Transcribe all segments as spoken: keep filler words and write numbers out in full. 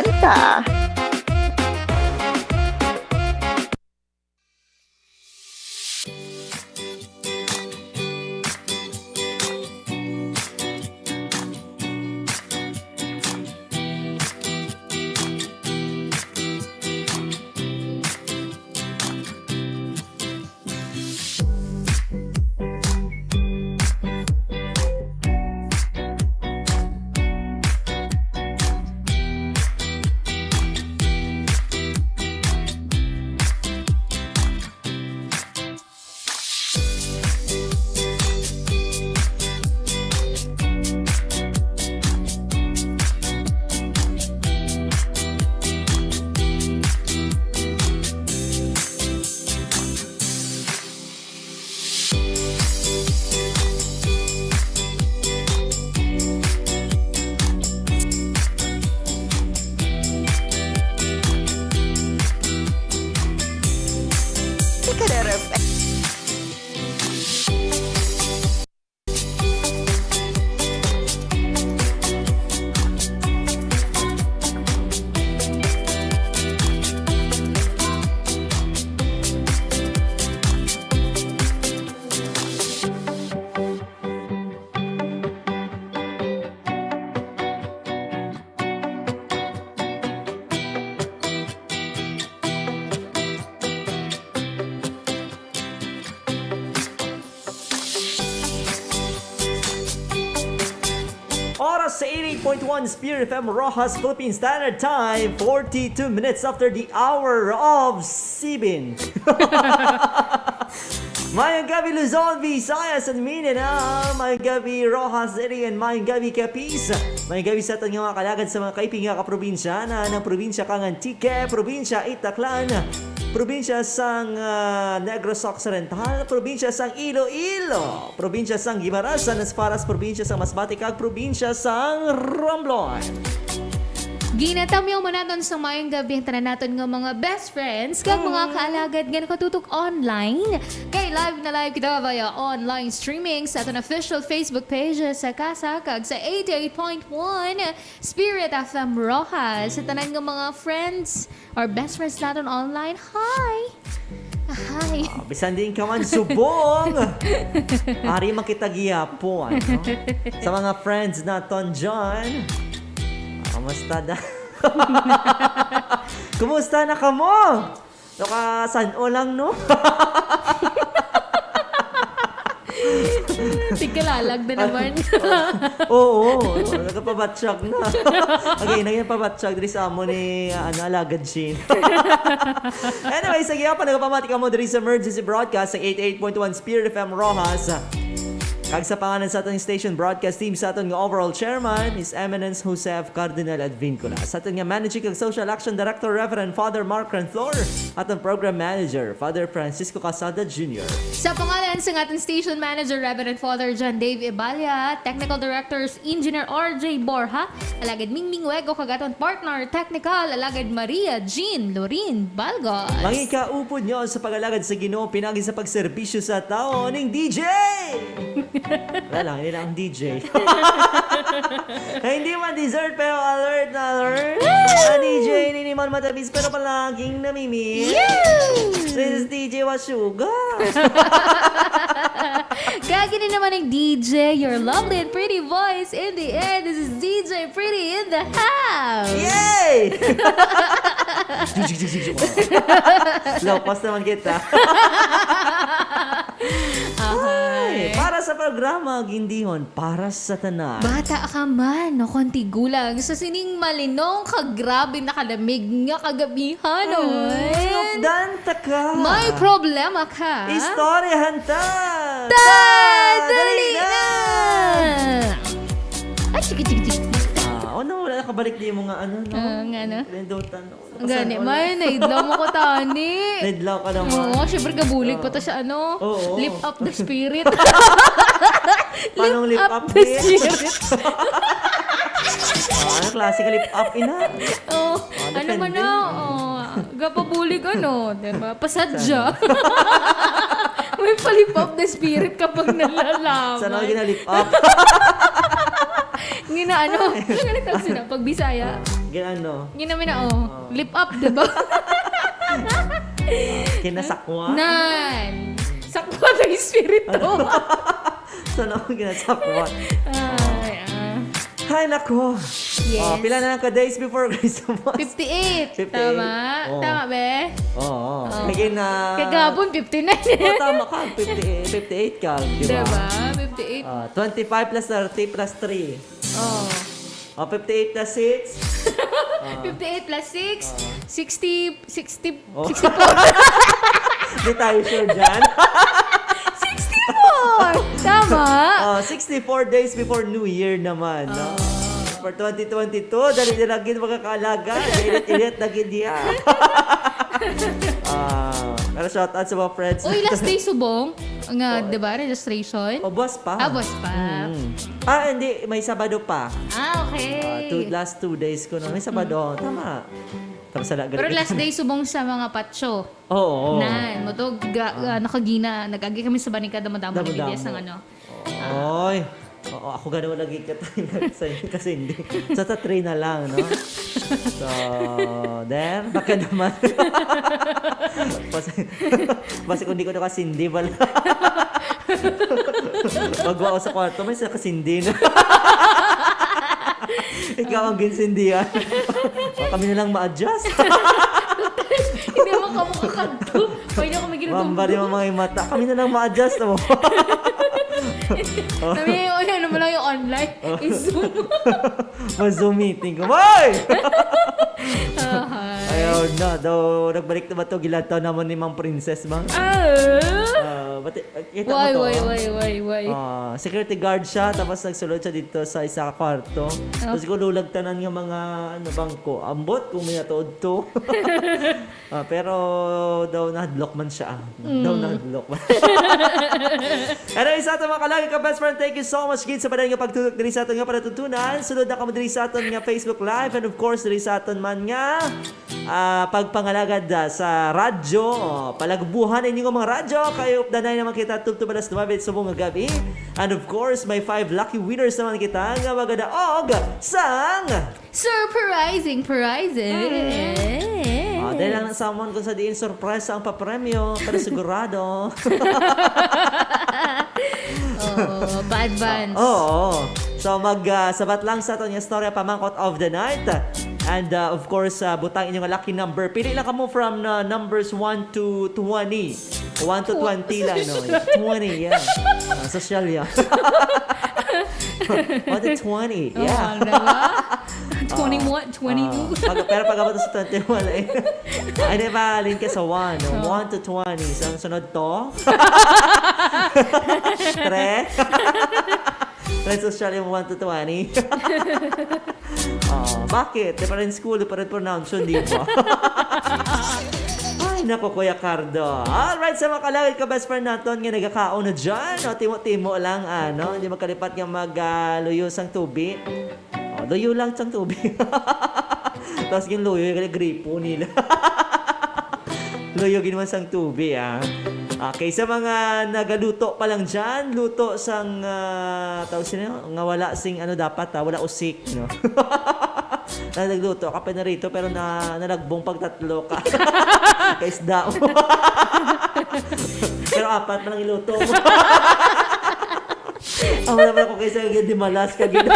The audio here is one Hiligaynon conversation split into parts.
Kita. Oras sa eighty-eight point one Spirit F M Roxas, Philippine Standard Time, forty-two minutes after the hour of seven. Mayong gabi, Luzon, Visayas, and Mindanao. Mayong gabi, Roxas City, and mayong gabi, Capiz. Mayong gabi sa aton nga mga kalagad sa mga kaiping nga kaprobinsya, na ng probinsya kang Antique, probinsya Itaklan, probinsya sang, ah, Negros Occidental, probinsya sang Iloilo, probinsya sang Guimaras, and as far as probinsya sang Masbate kag probinsya sang Romblon. Ginatamyaw man naton sa mayong gabi ang tanan naton nga mga best friends kag mga Mm. kaalagad nga nakatutok online. Kay live na live kita via online streaming sa aton official Facebook page sa Kasa kag sa eighty-eight point one Spirit F M Roxas. Sa tanan nga mga friends or best friends naton online, hi! Hi! Ah, bisan diin ka man subong, ari man kita gihapon, no? Sa mga friends naton dyan, ah, kumusta da-, kumusta na kamo? Nakasan-o lang, no? Tigkalalag na naman. Oo, nagapabatsyag na. Okay, nagapabatsyag diri sa amo ni, ah, ano, Alagad Shane. Anyway, sa gihapon, nagapamati kamo diri sa emergency broadcast sa eighty-eight point one Spirit F M Roxas. Kag sa pangalan sa aton station broadcast team, sa aton nga overall chairman, His Eminence Joseph Cardinal Advincula. Sa aton nga managing kag social action director, Reverend Father Mark Renflor. Aton program manager, Father Francisco Casada Junior. Sa pangalan sa aton station manager, Reverend Father John Dave Ibalia, technical directors, Engineer R J Borja, alagad Mingming Wego, kag aton partner technical, alagad Maria Jean Lorin Balgos. Mangikaupod nyo sa pag-alagad sa Ginoo, pinagi sa pagserbisyo sa tawo ning D J! Wala lang, hindi lang ang D J. Ay, hindi man dessert, pero alert na alert. Woo! Ang D J, hindi man matamis, pero palaging namimiss. Yay! This is D J Wasuga. Kag ini naman ang D J, your lovely and pretty voice in the air. This is D J Pretty in the house. Yay! Lapas naman kita. Ahay. Ay, para sa programa, Gindihon, para sa tanan. Bata ka man, o kon tigulang, sa sining malinong kag grabe na kalamig nga kagabihan, Mm, oy. Lukdan ta ka. May problema ka. Istoryahan ta. Ta, Ta, dali dali na. na. Ay, sige, sige, sige. Ah, oh, no, wala nakabalik di mo nga ano, no? Ah, nga, no? Pindutan, no? Ang gani, Saan, may naidlaw mo ko, tani. Naidlaw ka naman. Oo, syempre, gabulig pa Oo. ta sa ano, Oo. lift up the spirit. Paanong Lift lift up up the di? spirit. Ah, ano klase ka lift up, ina? Oh, Ah, ano man depende. na? Oh, gapabulig, ano, diba? Pasadya. May pa-lift up the spirit kapag nalalaman. Saan ako gina-lift up? Ngina, ano? Ano tawag sila? Pag Bisaya. Ginano? Ngina, mina, oh. Lip up, di ba? Kinasakwa? Nan! Sakwa ng espiritu. Sana ako kinasakwa. Ay, ah. Hay, nako. Yes. Oh, pila na lang ka days before Christmas? fifty-eight. fifty-eight. Tama? Oo. Tama, be? Oo. Oo. Lagi na... Kagabon, fifty-nine. Oh, tama ka. fifty-eight, fifty-eight ka, di ba? Diba? fifty-eight. Ah, twenty-five plus thirty plus three. Oh. Oh, fifty-eight plus six. fifty-eight plus six. Ah. sixty, sixty, Oh. sixty-four. Di tayo sure dyan. sixty-four! Tama! Oh, sixty-four days before New Year naman, no? Oh. For twenty twenty-two, dali na lagi mga kaalaga. Init-init na gid niya. Ah, pero shout out sa mga friends. Uy, last day subong. Nga, di ba, registration? O, buwas pa. Ah, buwas pa. Mm. Ah, hindi. May Sabado pa. Ah, okay. Ah, two, last two days ko na. May Sabado. Tama. Tapos sa Pero last day subong sa mga patso. Oo. Nan, mo to, ga, ah, nakagina, nag-agi kami sa banikada, madamo Damo-damo. ni Bibias ng ano. Oy. Oo, ako gano'n lagi ka kasi hindi. Sa, sa three na lang, no? So, there. Baka naman. Basi, basi kung di ko nakasindi, wala. Pag ako sa kwarto, may sa kasindi na. Ikaw ang ginsindihan. O, kami na lang ma-adjust. Hindi mo ka makakadto. Pwede ako may ginagawa. Mambari mo mga mata. Kami na lang ma-adjust mo. Sabi niya, "Uy, ano mo lang yung online? I-Zoom." Mag-Zoom meeting ko. Hoy! Ahay. Ayaw na. Daw, nagbalik na ba to? Gilantaw naman ni Mang Princess ba? Ah. Ah, bati, kita mo Why, to? why, why, why, why? Ah, security guard siya, tapos nagsulod siya dito sa isa ka kwarto. Tapos ko lulag tanan nga mga, ano, bangko. Ambot kung may natuod to. Ah, pero daw nahadlok man siya. Daw nahadlok man. Anyway, sa aton mga kalagi ka best friend, thank you so much gid sa padayon nga pagtulog diri sa aton nga palatuntunan. Sunod na kamo diri sa aton nga Facebook Live and of course diri sa aton man nga ah, pagpangalagad ah, sa radyo. Oh, palagbuhan ninyo nga mga radyo kay updanay naman kita tubtob alas nuebe subong nga gabi. And of course, may five lucky winners naman kita nga magadaog sang Surprising prizes! Ah, dahil lang na someone kung sa diin sorpresa ang papremyo, pero sigurado. Oo, pa-advance. Oo. So mag ah, sabat lang sa aton nga istorya pamangkot of the night. And ah, of course, ah, butang inyong lucky number. Pili lang kamo from ah, numbers one to twenty. One to twenty lang, no? Twenty, yeah. Ah, sosyal yan. One to twenty, yeah. Oh, diba? twenty-one, twenty-two. Ah, pag, pero pag abot sa twenty-one, eh. Ay, di ba, alin ka sa one, no? One to twenty. So, ang sunod to? Tre? Tre, sosyal yung one to twenty. Oh, bakit? Different school, different pronunciation, di ba? Ay, naku, Kuya Cardo. Alright, sa mga kalagad ka, best friend naton nga nagakaon na dyan, no? Timo-timo lang, ano? Hindi magkalipat nga mag, ah, luyo sang tubi. Oh, luyo lang sang tubi. Tapos yung luyo, yung gripo nila. Luyo gid man sang tubi, ah. Okay, sa mga nagaluto pa lang dyan, luto sang, ah, tawag sila, nga wala sing ano dapat, ah, wala usik, no? Na nagluto ka pa na rito, pero na, nalagbong pagtatlo ka. Kaisda mo. Pero apat na lang iluto mo. Ang wala pa ako kaysa yung dimalas ka gid.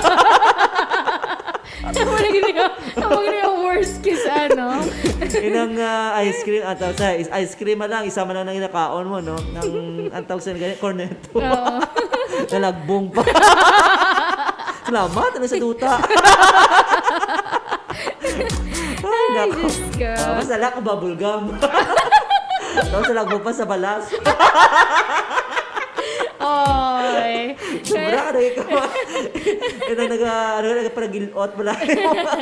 Ang mga gini, ang mga gini yung worst kiss, ano? Inang ah, ice cream, ataw sa is- ice cream man lang, isa man lang nang inakaon mo, no? Nang antaw sa ganyan, cornetto. Oo. Nalagbong pa. Salamat, ano sa duta? Ay, Ay, nako. Diyos ko. Ah, basta lang ako bubble gum. Tapos nalagbong pa sa balas. Oy. Sobra ka nagkakawa. Ito nag, ano, nagparagilot pala. Yung mga,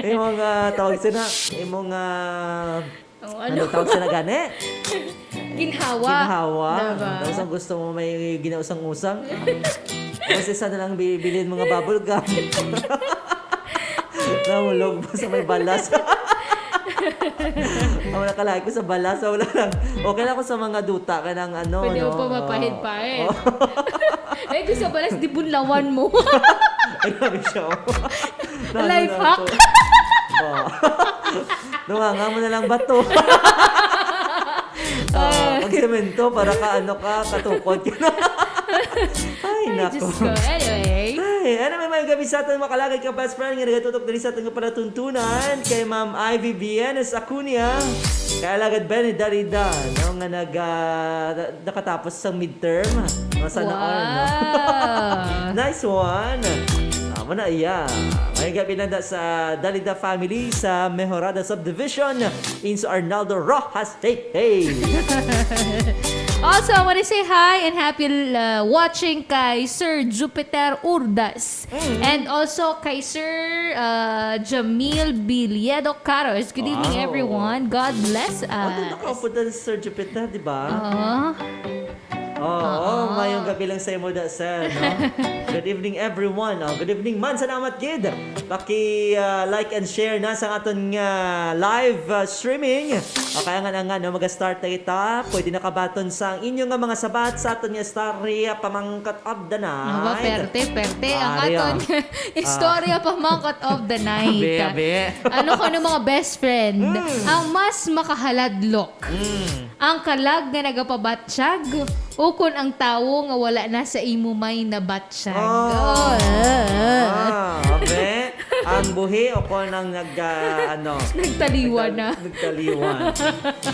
yung mga tawag sila, yung mga, Oh, ano ano? Tawag sila gani? Ginhawa. Ginhawa. Diba? Tapos ang gusto mo may ginausang-usang. Tapos isa na lang bibilin mga bubble gum. Nahulog pa sa may balas. Ang wala ka lagi ko sa balas. Wala lang. Okay lang ako sa mga duta. Kaya ng ano, Pwede no? mo pa mapahid-pahid. Oh. Eh, kung sa balas, di bunlawan mo. Ay, grabe siya, oh. Life hack. Oh. Duwanga mo na lang bato. Ah, pag semento, para ka, ano ka, katukod ka na. Ay, Ay, nako. Diyos ko. Anyway. Ay, ano may mga gabi sa aton makalagay ka best friend nga nagatutok diri sa aton nga palatuntunan kay Ma'am Ivy Bienes Acuña, kay Alagad Benny Darida, no, nga nag, ah, na- nakatapos sa midterm. No, sana all, no? Wow. Nice one. Amo na iya. May gabi na sa Dalida family sa Mejorada Subdivision in sa Arnaldo Rojas. Hey, hey. Also, I want to say hi and happy uh, watching kay Sir Jupiter Urdas. Mm. And also kay Sir uh, Jamil Bilyedo Caros. Good evening, Wow. everyone. God bless Ano us. nakaupo na si Sir Jupiter, di ba? Oo. Oo, Oo. mayong gabi lang sa imo, da, sir, no? Good evening, everyone. Oh, good evening, man. Salamat, gid. Paki, ah, like and share na sa aton nga live, ah, streaming. O kaya nga na nga, no, mag-start na kita. Pwede na kabaton sa ang inyo nga mga sabat sa aton nga istorya pamangkot of the night. Aba, perte, perte. Ang Ari, aton ah. istorya pamangkot of the night. Abi, abi. Ano ko ng mga best friend? Mm. Ang mas makahaladlok. Mm. Ang kalag nga nagapabatsyag, ukon ang tawo nga wala na sa imo may nabatsyag. Oh. Oh, ah, ah. Ah, okay. Ang buhi o kung ang nag, ah, ano, Nagtaliwan na. nagtal- nagtaliwan.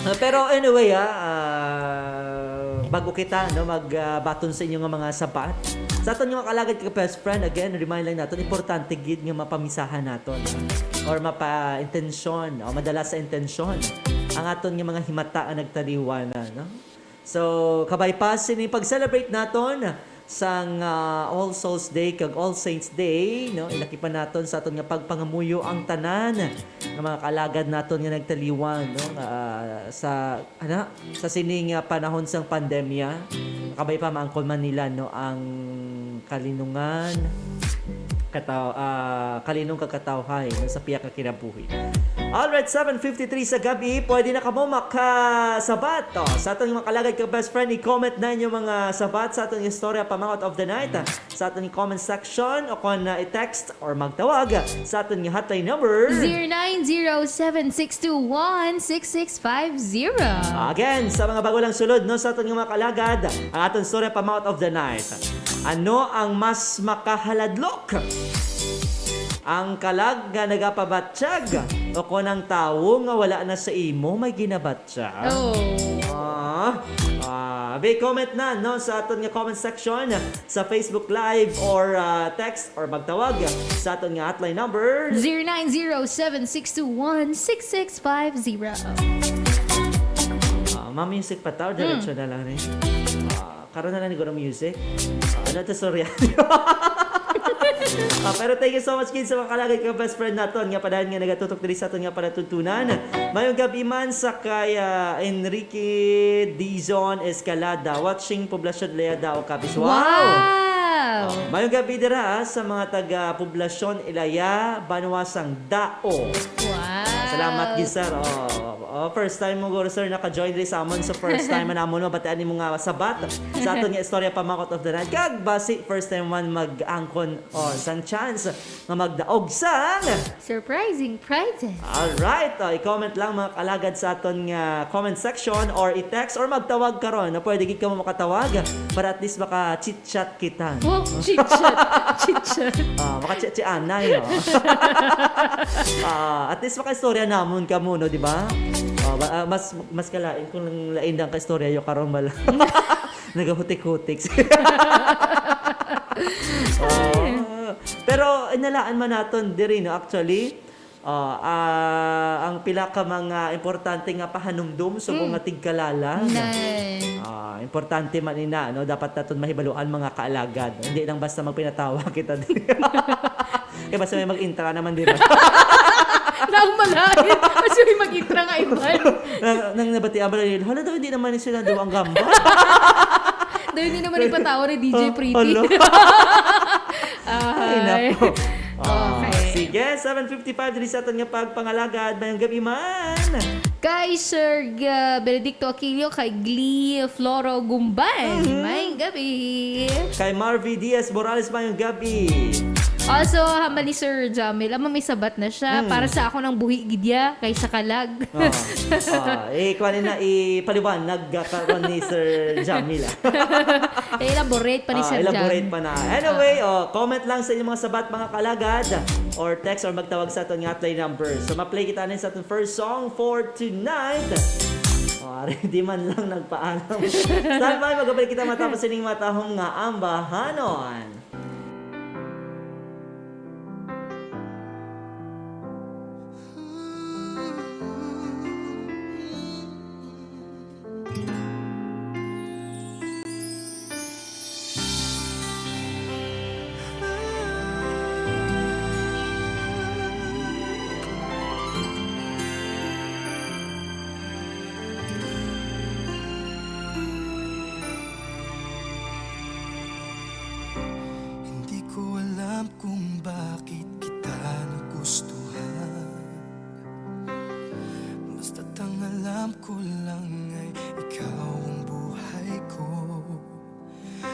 Ah, pero anyway, ah, ah, bago kita, no, mag, ah, baton sa inyo nga mga sabat. Sa aton nga mga kalagad ka best friend, again, remind lang naton, importante gid nga mapamisahan naton, ah, or mapa-intensyon, o madala sa intensyon ang aton nga mga himata nga nagtaliwan na, no? So, kabay pa sini pag-celebrate naton sang, ah, All Souls Day kag All Saints Day, no? Ilakipan naton sa aton nga pagpangamuyo ang tanan nga mga kaalagad naton nga nagtaliwan, no? Ah, sa, ana, sa sini nga panahon sang pandemya, kabay pa maangkon man nila, no, ang kalinungan, kataw, ah, kalinong kag katawhay, no, sa pihak nga kinabuhi. Alright, seven fifty-three sa gabi, pwede na kamo makasabat, oh, sa aton mga kalagad kag best friend. I-comment na inyo mga sabat sa aton istorya pamangkot of the night, ah, sa aton comment section o kon, ah, i-text or magtawag sa aton nga hotline number. Zero nine zero seven six two one six six five zero. Again, sa mga bago lang sulod, no, sa aton nga mga kalagad, ang aton story pamangkot of the night. Ano ang mas makahaladlok? Ang kalag nga nagapabatsyag o kon ang tawo nga wala na sa imo may ginabatsyag? Oh. Ah, ah, be comment na, no, sa aton nga comment section sa Facebook Live or, ah, text or magtawag sa aton nga hotline number. Zero nine zero seven six two one six six five zero. Ah, ma-music pa ta o diretso na lang ni? Ah, karon na lang ni guro music. Ah, ano to, sorry. Ah, pero thank you so much, kids, sa mga kalagay ka best friend naton nga padayon nga nagatutok diri sa aton nga palatuntunan. Mayong gabi man sa kay, ah, Enrique Dizon Escalada, watching Poblacion Lea Dao, Capiz. Wow! Wow! Oh, mayong gabi dira, ah, sa mga taga Poblacion Ilaya, Banwa sang Dao. Wow! Salamat gid, sir. Oh, oh, first time mo guro, sir, naka-join diri sa amon. So first time man namon mabatian nimo nga sabat sa aton nga istorya pamangkot of the night. Kag basi first time man mag-angkon, oh, sang chance nga magdaog sang Surprising prizes. Alright, oh, i-comment lang mga kalagad sa aton nga comment section or i-text or magtawag karon na pwede gid kamo makatawag para at least maka-chit-chat kita. Wow, chit-chat. Chit-chat. Ah, maka-chat-chat anay, oh. Ah, at least maka-istorya namon kamo, no, di ba? Oh, ba- ah, mas mas kalain kung lain lang ka-istorya yo karon bala. Nagahutik-hutik. Oh. Pero inalaan man naton diri, no, actually. Ah, ah, ang pila ka mga importante nga pahanumdom subong Mm. nga tigkalalag. Nay. Ah, importante man ina, no? Dapat naton mahibaluan, mga kaalagad. Hindi lang basta magpinatawa kita diri. Kaya basta may mag-intra naman, di ba? Nang malain. Kasi may mag-intra nga iban. Nang, nang nabatian ba nila, hala daw, hindi naman sila daw ang gamba. Dahil hindi naman ipatawa ni D J Pretty. Hala. Ay, Ay. nako. Ah, Okay. Sige, seven fifty-five diri sa aton nga pagpangalagad. Mayong gabi man. Kay Sir uh, Benedicto Aquilio, kay Glee Floro Gumbay. Mhm. May gabi. Kay Marvy Diaz Morales, mayong gabi. Also, hambal ni Sir Jamil, amo may sabat na siya. Mm. Para sa ako nang buhi gid ya kaysa kalag. Oo. Ah, eh, kuwan na, ipaliwanag ka karon ni Sir Jamil, ah. Eh, elaborate pa ni Ah, Sir elaborate Jam. pa na. Anyway, Ah. oh, comment lang sa inyong mga sabat, mga kalagad, or text or magtawag sa aton nga hotline number. So, ma-play kita nin sa aton first song for tonight. Oh, ari, di man lang nagpaalam. Stand by, magabalik kita matapos sining matahom nga ambahanon. Hindi ko alam kung bakit kita nagustuhan. Basta't ang alam ko lang ay ikaw ang buhay ko.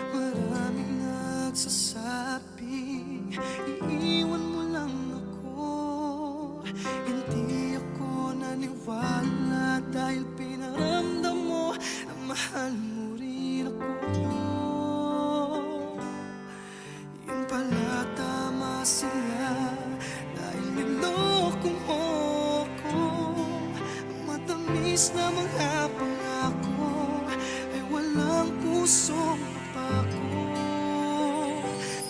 Maraming nagsasabing iiwan mo lang ako. Hindi ako naniwala dahil pinaramdam mo na mahal mo rin ako. Yun pala, tama sila, dahil niloko mo ako. Ang matamis na mga pangako ay walang pusong mapako.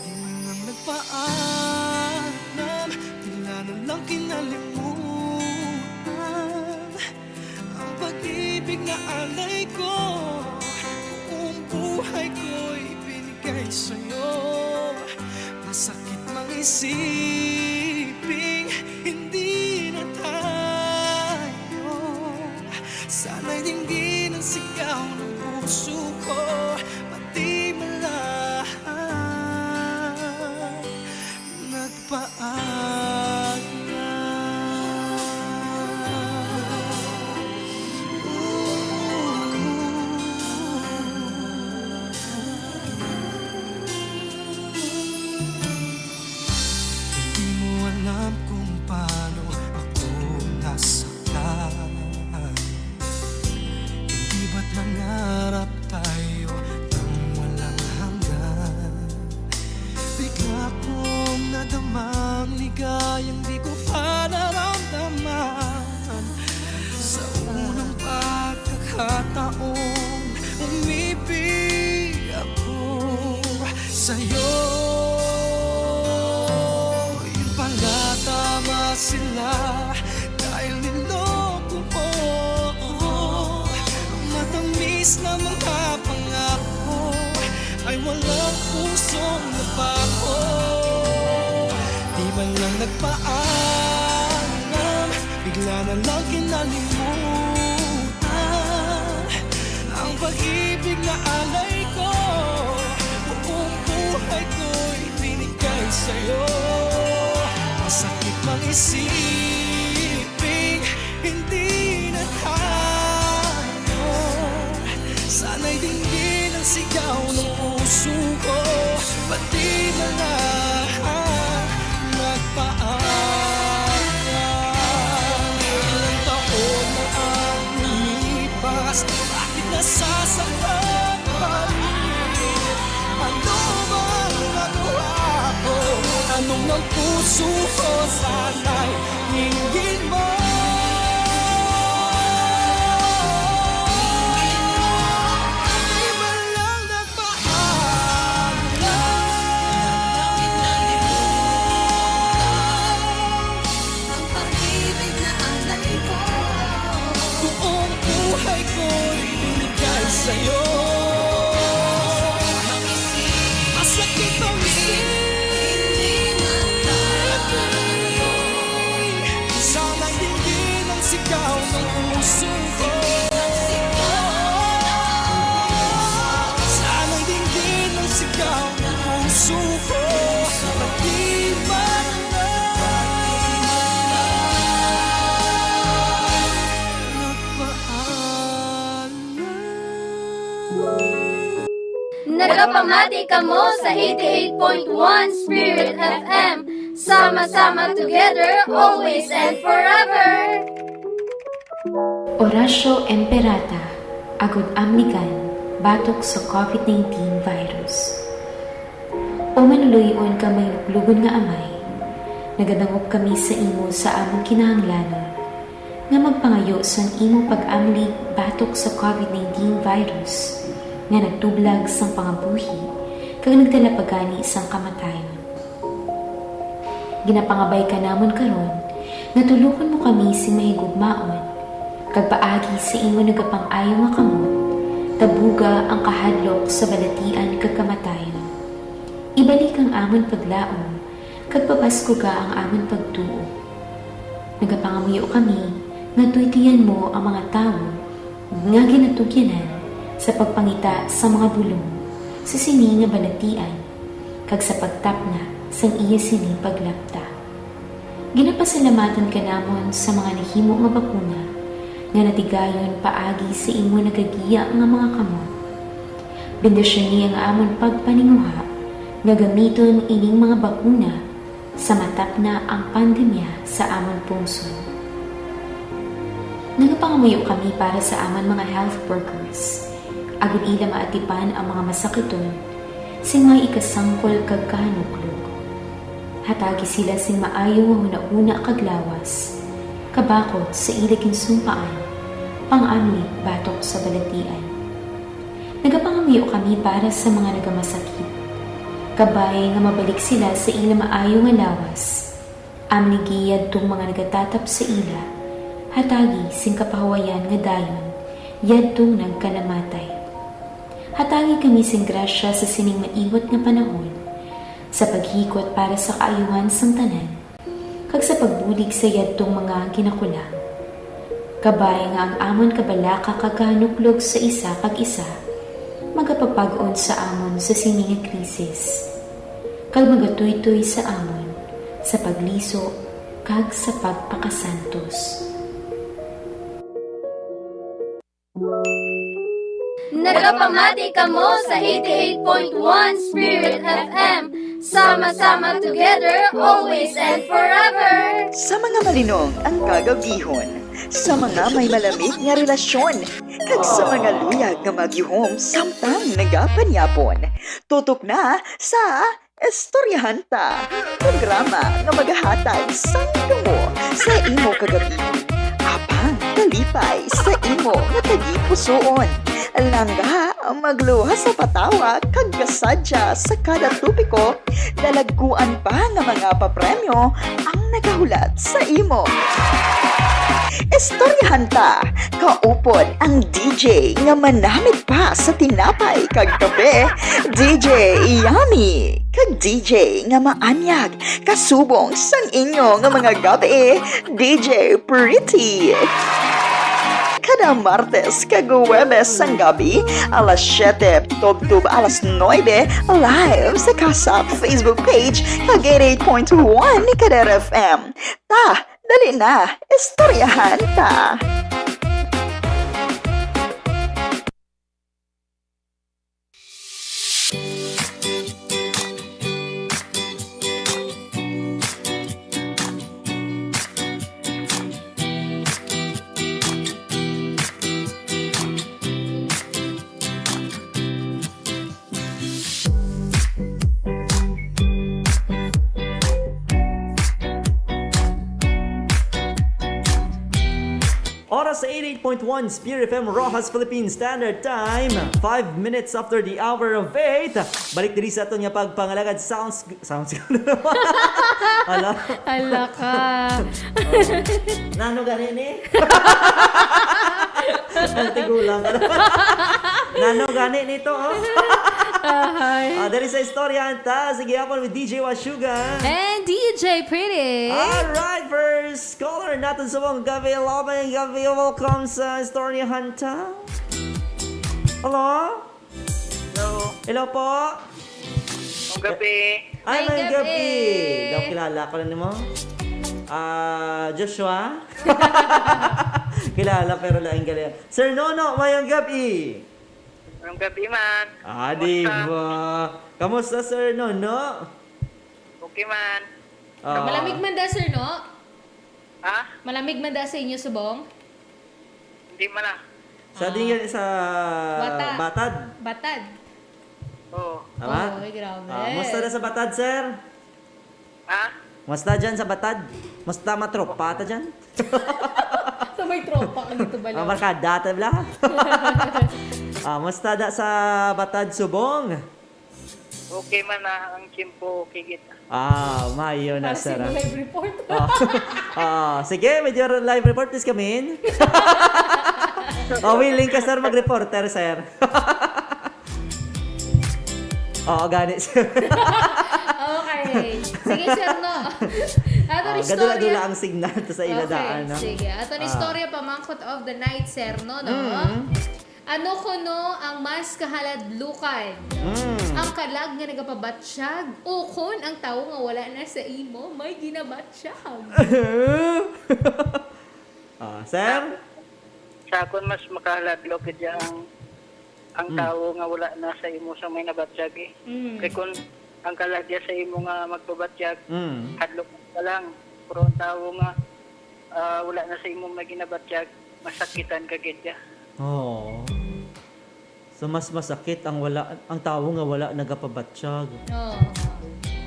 Di man lang nagpaalam, bigla na lang kinalimutan. Ang pag-ibig na alay ko, buong buhay ko'y binigay sa'yo. Masakit mang isiping hindi na tayo. Sana'y dinggin ang sigaw ng puso ko, pati malayo. Nagpaalam. Hindi mo alam kung paano ako nasaktan. Hindi ba't nangarap tayo ng walang hanggan? Bigla kong nadamang ligayang di ko pa naramdaman. Sa unang pagkakataong umibig ako sa'yo, yun pala, tama sila, dahil niloko mo ako. Ang matamis na mga pangako ay walang pusong napako. Di man lang nagpaalam, bigla na lang kinalimutan. Ang pag-ibig na alay ko, buong buhay ko'y binigay sa'yo. Masakit mang isiping hindi na tayo. Sana'y dinggin ang sigaw ng puso ko, pati na lang nagpaalam. Ilang taon na ang lumipas, bakit nasasaktan pa rin? Ano bang nagawa ko? Tanong ng puso ko, sana'y dinggin mo. Di man lang nagpaalam. Ang pag-ibig na alay ko, buong buhay ko'y binigay sa'yo. Masakit ang isip, sana'y dinggin ang sigaw ng puso ko. Sana'y dinggin ang sigaw ng puso ko. Pati man lang nagpaalam. Nagapamati kamo sa eighty-eight point one Spirit F M. Sama-sama together, always and forever. Orasyo Imperata, agud amligan batok sa covid nineteen virus. O manuloy-on kag mahinuklogon nga Amay, nagadangop kami sa imo sa amon kinahanglanon nga magpangayo sang imo pag-amlig batok sa covid nineteen virus nga nagtublag sang pangabuhi kag nagdala pa gani sang kamatayon. Ginapangabay ka namon karon nga tulokon mo kami sing mahigugmaon, kag paagi sa imo nagapang-ayo nga kamot, tabuga ang kahadlok sa balatian kag kamatayon. Ibalik ang amon paglaom, kag pabaskuga ang amon pagtuo. Nagapangamuyo kami nga tuytoyan mo ang mga tawo nga ginatugyanan sa pagpangita sa mga bulong sa sini nga balatian kag sa pagtapna sang iya sini paglapta. Ginapasalamatan ka namon sa mga nahimo nga bakuna nga natigayon paagi sa imo nagagiya nga mga kamot. Bendisyoni ang amon pagpaninguha nga gamiton ining mga bakuna sa matapna ang pandemya sa amon pungsod. Nagapangamuyo kami para sa amon mga health workers, agud ila maatipan ang mga masakiton sing may ikasangkol kag kahanuklog. Hatagi sila sing maayo nga hunahuna kag lawas, kabakod sa ila ginsumpaan, pang-amlig batok sa balatian. Nagapangamuyo kami para sa mga nagamasakit. Kabay nga mabalik sila sa ila maayo nga lawas. Amligi yadtong mga nagatatap sa ila. Hatagi sing kapahuwayan nga dayon yadtong nagkanamatay. Hatagi kami sing grasya sa sining maiwat nga panahon, sa paghikot para sa kaayuhan sang tanan, kag sa pagbulig sa yadtong mga ginakulang. Kabay nga ang amon kabalaka kag kahanuklog sa isa kag isa magapapag-on sa amon sa sini nga krisis, kag magatuytoy sa amon sa pagliso kag sa pagpakasantos. Nagapamati kamo sa eighty-eight point one Spirit F M. Sama-sama together, always and forever. Sa mga malinong ang kagabihon, sa mga may malamig nga relasyon, kag sa mga luyag nga magyuhom samtang nagapanyapon. Tutok na sa Istoryahan Ta, programa nga magahatag sang damo sa imo kagabi, apang kalipay sa imo nga tagipusoon. Langga, magluha sa patawa, kag kasadya sa kada topiko, dalagkuan pa nga mga papremyo ang nagahulat sa imo. Istoryahan Ta, kaupod ang D J nga manamit pa sa tinapay kag kape, D J Yummy, kag D J nga maanyag, kasubong sang inyo nga mga gabi, D J Pretty. Kada Martes kag Huwebes sang gabi, alas siyete tubtob alas nuebe, live sa Kasap Facebook page kag eighty-eight point one Kadera F M. Ta, dali na, istoryahan ta. Oras sa eighty-eight point one Spirit F M Roxas Philippine Standard Time, five minutes after the hour of eight. Balik diri sa aton nga pagpangalagad. Sounds, sounds good naman. Hala. Hala ka. Nano gani ni? Ang tigulang ka. Nano gani nito, oh? Ahay. Ah, diri sa Istoryahan Ta, sa gihapon with D J Washuga. And D J Pretty. Alright, first caller naton sa mga gabi. Hello, mga gabi. Welcome sa Istoryahan Ta. Hello? Hello. Hello po. Ang gabi. Ay, may gabi. Daw kilala ko na nimo. Ah, Joshua? Kilala pero lain galing. Sir Nono, mayong gabi. Ang gabi man. Ah, di Kumusta? ba? Kamusta, Sir Nono? Okay man. Ah, Malamig man da, sir, no? Ha? Malamig man da sa inyo subong? Hindi man ah. Sa Ah. di yan sa Bata. Batad. Batad. Oo. Tama? Oy, grabe. Ah, musta na sa Batad, sir? Ha? Musta dyan sa Batad? Musta matropa ta dyan? Sa may tropa ka dito ba Ah, lang? Barkada ta bala? Ah, musta da sa Batad Subong? Okay man na ang tiyempo, okay gid. Ah, mayo na, Para sir, sa ah. Live report. Ah. Ah, sige, medyo live report, please come in. Oh, willing ka, sir, mag-reporter, sir? Oo, gani, sir. Okay. Sige, sir, no. Ato Ah, ni istorya. gadula-dula ang signal to sa ila Okay, daan, no? sige. Ato ni Ah. istorya, pamangkot of the night, sir, no, no? Mm. Ano kuno ang mas kahaladlukan? Mm. Ang kalag nga nagapabatsyag, ukon ang tawo nga wala na sa imo may ginabatsyag? Ah, sir? Sa akon, mas makahaladlok gid ang, ang Mm. tawo nga wala na sa imo sa may nabatsyag, eh. Mm. Kay kun ang kalag ya sa imo nga magpabatsyag, Mm. hadlok ka lang. Pero ang tawo nga, ah, wala na sa imo may ginabatsyag, masakitan ka gid ya. Oo. So, mas masakit ang wala, ang tawo nga wala nagapabatsyag. Oo.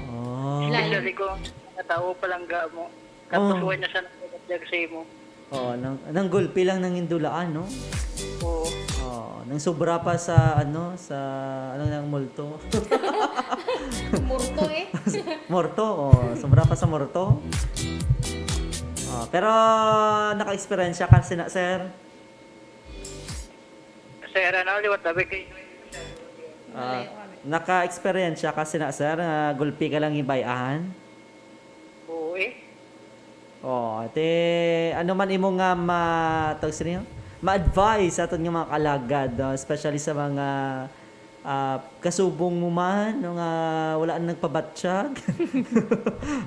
Ah. Layo. Especially kung ang tawo palangga mo, tapos Oh. wala na siya nagabatsyag sa imo. Oo, nang, nang gulpi lang nang indulaan, no? Oo. Oo, nang sobra pa sa, ano, sa, ano, nang multo. Murto, eh. Morto, oh, sobra pa sa morto. Oh, pero naka-eksperyensya ka sina, sir? Sir, ano, liwat tabi kay Ah, Malayo kami. Naka-eksperyensya ka sina, sir, nga gulpi ka lang hibay-an? Oo, eh. Oh, ate, ano man imo nga ma-, tawag sini, ma-advise sa aton nga mga kalagad, no? Especially sa mga, ah, kasubong mo man, no, nga wala na nagpabatsyag.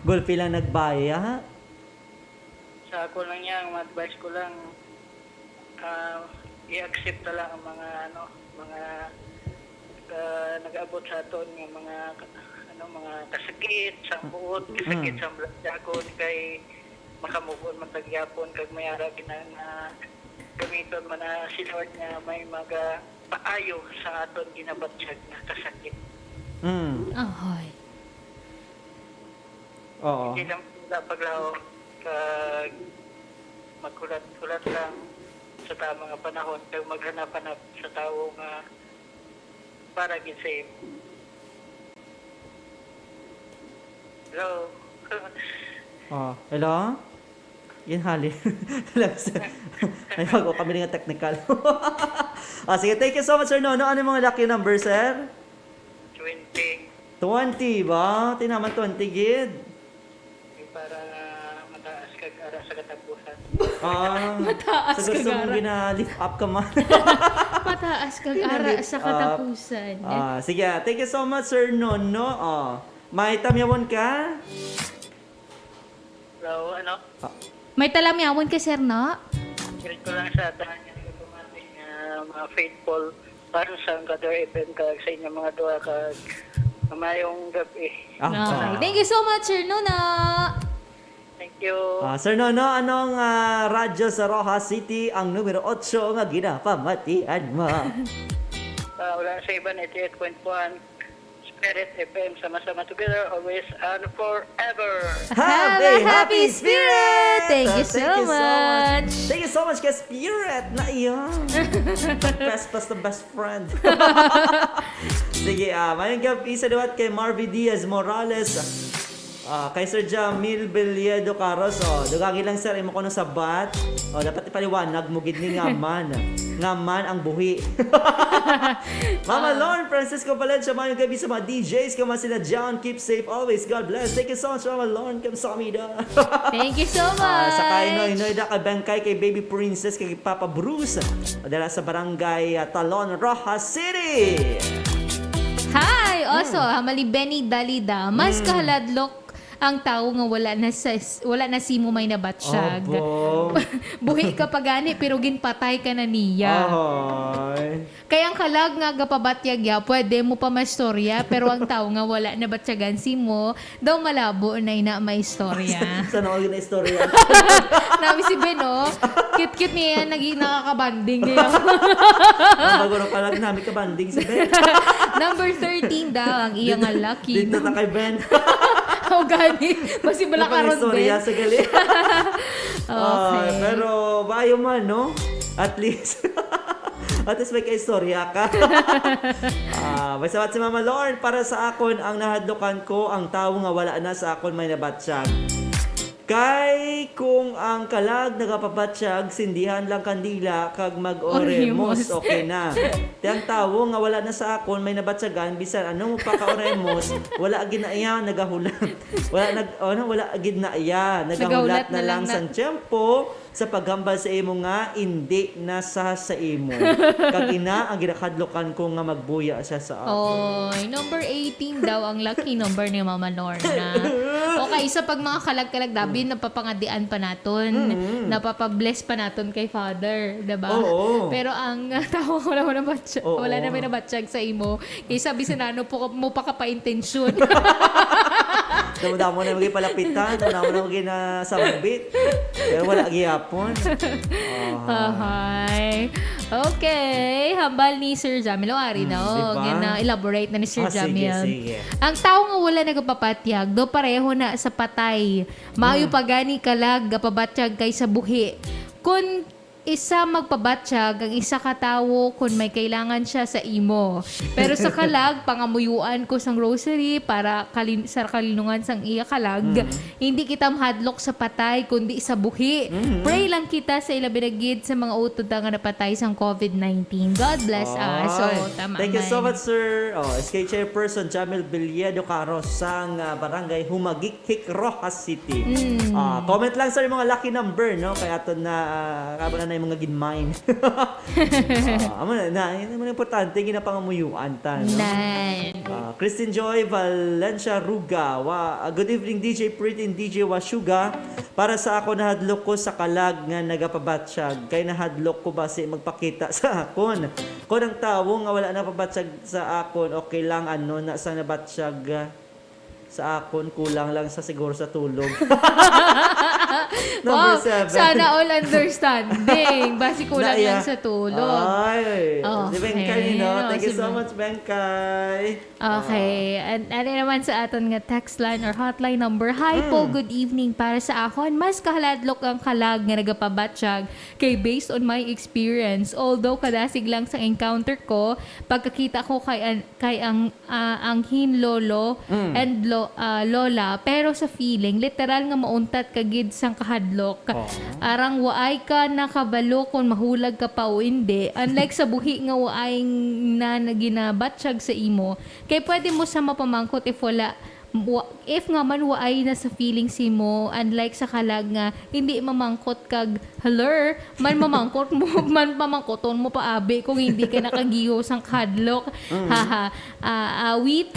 Gulpi lang nagbaya. Sa ako lang yan, ang advice ko lang, ah, i-accept na lang ang mga, ano, mga, ah, nag-abot sa aton nga mga, ano, mga kasakit sa buot, kasakit Mm. sa mga dagon, kay makamove on man ta gyapon, kag may ara gina-, nga gamiton man na si Lord nga may maga-, paayo sa aton ginabatsyag nga kasakit. Mm. Ahoy. Oo. Hindi lang sila paglaom, kag maghulat-hulat lang sa tama nga panahon, kag maghanap-hanap sa tawo nga para gid sa imo. Hello? Oh, hello? Ginhali. Ay, bago kami nga technical. Ah, sige, thank you so much, Sir Nono. Ano yung mga lucky number, sir? Twenty. Twenty ba? Tinaman twenty gid. Yung para mataas kag ara sa katapusan. Ah, Mataas sa gusto kag mong ara. Gina-lift up ka man. Mataas kag ara Gina-lift sa up. Katapusan. Ah, sige, ah, thank you so much, Sir Nono. Oh, may tamyawon ka? Hello, ano? Ah. May talamyawon ka, sir, no? Greet ko lang sa tanan nga automatic nga mga faithful fans sa Angador F M kag sa inyong mga duha kag mamayong gabi. Ah, Okay. Ah. Thank you so much, Sir Nono. Thank you. Ah, Sir Nono, anong, ah, radyo sa Roxas City ang numero otso nga ginapamatian mo? Ah, wala sa iban, eighty-eight point one. Spirit F M, sama-sama together, always and forever. Have a happy spirit! Thank you so much. Thank you so much kay Spirit na iyan. The best, best, the best friend. Sige, ah, mayong gabi sa liwat kay Marvy Diaz Morales. Ah, kay Sir Jamil Belledo Caros, oh, dugagi lang, sir, imo kuno sabat. Oh, dapat ipaliwanag mo gid ni nga man. Nga man ang buhi. Mama Ah. Lorne Francisco Valencia, mayong gabi sa mga D Js, kamo sila John. Keep safe always. God bless. Thank you so much, Mama Lorne. Kamsahamnida. Thank you so Ah, sa kay much. Noy Noy da kay Bengkay, kay Baby Princess, kay Papa Bruce. Dala sa barangay, ah, Talon, Roxas City. Hi! Also, Hmm. ha, mali Benny Dalida. Mas Hmm. kahaladlok Ang tawo nga wala na sa, wala na simo may nabatsyag. Abo. Buhi ka pa gani, pero ginpatay ka na niya. Ahoy. Kay ang kalag nga gapabatyag ya, pwede mo pa maistorya, pero ang tawo nga wala nabatyagan simo, daw malabo na ina maistorya. Sa noon na istorya. Nami si Ben, oh. Cute-cute niya yan, naging nakakabanding niya. Ang bago na pala, nami ka banding si Ben. Number thirteen daw, ang iya nga lucky. Dito na kay Ben. O gani, basi bala karon, istorya Ben. Sa gali. Okay. Ah, pero bayo man, no? At least, at least may kaistorya ka. Ah, may sabat si Mama Lord, "Para sa akon, ang nahadlukan ko, ang tawo nga wala na sa akon may nabatsyag. Kay kung ang kalag nagapabatsyag, sindihan lang kandila kag mag-oremos, oremos, okay na. Ti ang tawo nga wala na sa akon may nabatyagan, bisan ano mo pa ka-oremos, wala gid na iya nagahulat. Wala nag-, ano, wala gid na iya nagahulat, nagahulat na lang sang tiyempo sa paghambal sa imo nga indi na sa, sa imo. Kag ina ang ginakadlokan ko nga magbuya siya sa akon." Oy, number eighteen daw ang lucky number ni Mama Lorna. Okay, sa pag mga kalag-kalag, dabi, mm, napapangadian pa naton, mm, napapabless pa naton kay Father, diba? Oo. Pero ang tawag ko naman na batsyag, oo, wala na may nabatsyag sa imo. Kaysa bisan ano po, mo pa ka pa intensyon. Damo-damo na yung palapitan, damo-damo na yung ginasambit. Pero wala gihapon. Aha. Ahay. Okay. Hambal ni Sir Jamil. O, ari na, hmm, o. Diba? Gina-elaborate na ni Sir Jamil. Ah, sige, sige. Ang tawo nga wala nagapapatyag, do pareho na sa patay. Maayo pa gani kalag gapabatyag kay sa buhi. Kun isa magpabatyag ang isa ka tawo kun may kailangan siya sa imo. Pero sa kalag, pangamuyuan ko sang rosary para kalin-, sa kalinungan sang iya kalag. Mm. Hindi kita mahadlok sa patay, kundi sa buhi. Mm. Pray lang kita sa ilabi na gid sa mga utod nga napatay sang covid nineteen. God bless us. Ay, so, tama, thank you so much, sir. Oh, S K Chairperson Jamil Villedo Caro sang, ah, Barangay Humagik, Hik, Roxas City. Mm. Ah, comment lang, sir, mga lucky number, no? Kaya ato na, ah, kaya na yung mga ginmine. Ah, amo na, na, yun naman importante, ginapangamuyuan ta, no? Nan. Ah, Christine Joy Valencia Ruga. Wa-, ah, "Good evening, D J Pretty and D J Washuga. Para sa ako, nahadlok ko sa kalag nga nagapabatsyag. Kay nahadlok ko basi magpakita sa akon. Kon ang tawo nga wala napabatsyag sa akon, okay lang, ano na sa nabatsyag, ah, sa akon, kulang lang sa siguro sa tulog." Number seven. Wow, sana all understanding. Basi kulang lang sa tulog. Ay. Okay. Si Bengkay, no? Oh, thank you so much, Bengkay. Okay. Ah. And ano naman sa aton nga text line or hotline number? "Hi po, mm, good evening. Para sa akon, mas kahadlok ang kalag nga nagapabatsyag kay based on my experience. Although kadasig lang sa encounter ko, pagkakita ko kay an-, kay ang ah, ang hin lolo, mm, and lo-, ah, lola, pero sa feeling, literal nga mauntat ka gid sang kahadlok. Oo. Arang waay ka nakabalo kon mahulag ka pa o indi, unlike sa buhi nga waay na, na ginabatsyag sa imo, kay pwede mo sa mapamangkot if wala, wa-, if nga man waay na sa feeling simo, unlike sa kalag nga hindi mamangkot kag Hello? Man mamangkot mo, man mamangkoton mo pa, abi, kung hindi ka nakagiho sang kahadlok. Mm. Haha. Ah, awit.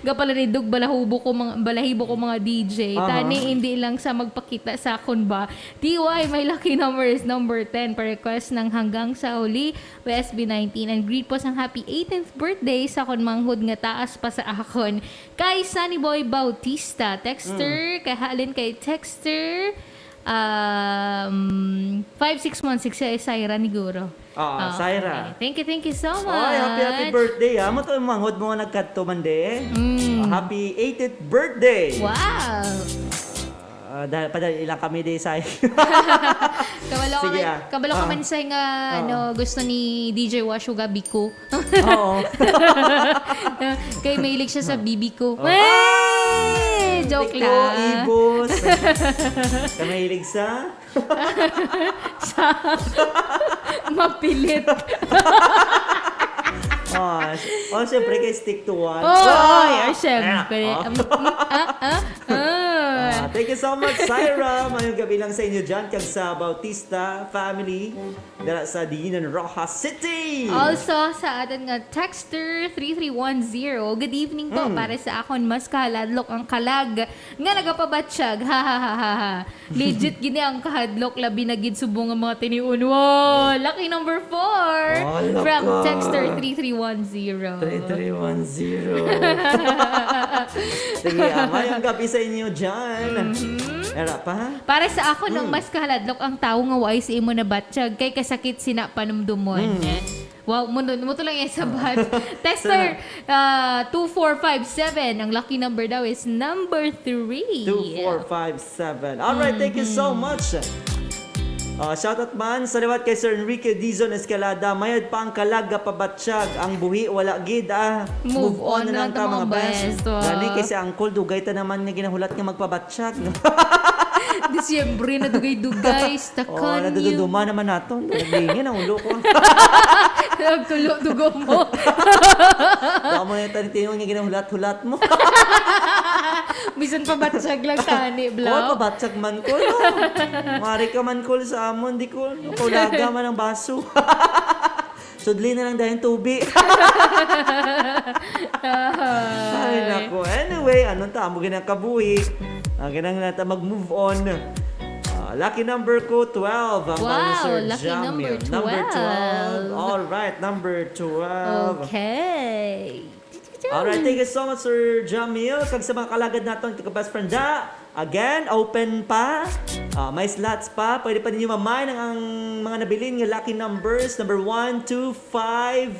Gapalanidog balahubo ko mga, balahibo ko mga D J. Aha. Tani, hindi lang sa magpakita sa akon ba. T Y, my lucky number is number ten. Pa-request ng Hanggang sa Huli, W S B nineteen. And greet po sang happy eighteenth birthday sa akon manghod nga taas pa sa akon. Kay Sunny Boy Bautista, texter, mm, kay halin kay texter, Um, five six one six, si Syra ni Guro. Oo, oo, Syra. Okay. Thank you, thank you so much. Oy, happy, happy birthday, ha. Amo to, manghod mo nga nagkadto man, de. Mm. Ah, happy eightieth birthday. Wow. Ah, dahil, padali lang kami, de, Say. Kabalo ka man, ah, kabalo ka man, Say, nga, ah, ano, gusto ni D J Washuga Biko. Oo. Kay mahilig siya sa bibi ko. Oh. Eh, joke lang. Tiklo, ibos. Kay mahilig sa? Sa mapilit. Oh, s-, oh, syempre, kay stick to one. Oh, oh, yeah, syempre. Ah, oh. Um, ah, ah, ah. Ah, Thank you so much, Syra. Mayong gabi lang sa inyo dyan, kag sa Bautista family, dala sa Dilinan, Roxas City. Also, sa aton nga texter, three three one zero, "Good evening po. Mm. Para sa akon, mas kahadlok ang kalag nga nagapabatsyag." Ha, ha, ha, ha, ha. Legit gini ang kahadlok, labi na gid subong nga mga tinion. Wow! Lucky number four. Oh, from texter three three one zero. Three three one zero. Sige, ah, mayong gabi sa inyo dyan. Mhm. Era pa? Para sa ako, nung Mm. mas kahadlok ang tawo nga waay sa imo nabatsyag, kay kasakit sina panumdumon. Mm. Wow, mo, mo to lang yung sabat. Texter, ah, two four five seven. Ang lucky number daw is number three. Two four five seven. All right, thank you so Mhm. much. Ah, shoutout man sa liwat kay Sir Enrique Dizon Escalada. Mayad pa ang kalag nga pabatsyag. Ang buhi, wala gid, ah. Move on na lang ta, mga best. Wow. Gani kay si Uncle, dugay ta naman nga ginahulat nga magpabatsyag, no? Disyembre na dugay-dugay. Oh, Takan nadududuma niyo. Naman naton. Naglingin ang ulo ko. Nagtulo dugo mo. Baka mo na yung tanitingon nga ginahulat-hulat mo. Bisan pabatsyag lang tani, Blau. Oh, pabatsyag man ko, no? Mari ka man ko sa amon, di ko, no? Kaulaga man ang baso. Sudli na lang dahil tubi. Ay, Ay. Nako. Anyway, anong tamo ginang kabuhi? Ang ginang nata mag-move on. Ah, lucky number ko, twelve. Ang Wow, bawal ni Sir lucky Jamil. Number Number twelve. Twelve. All right, number twelve. Okay. All right, thank you so much, Sir Jamil. Kag sa mga kalagad naton, kag best friend da, again, open pa. Ah, may slots pa. Pwede pa ninyo mamay ang, ang mga nabilin nga lucky numbers. Number one, two, five,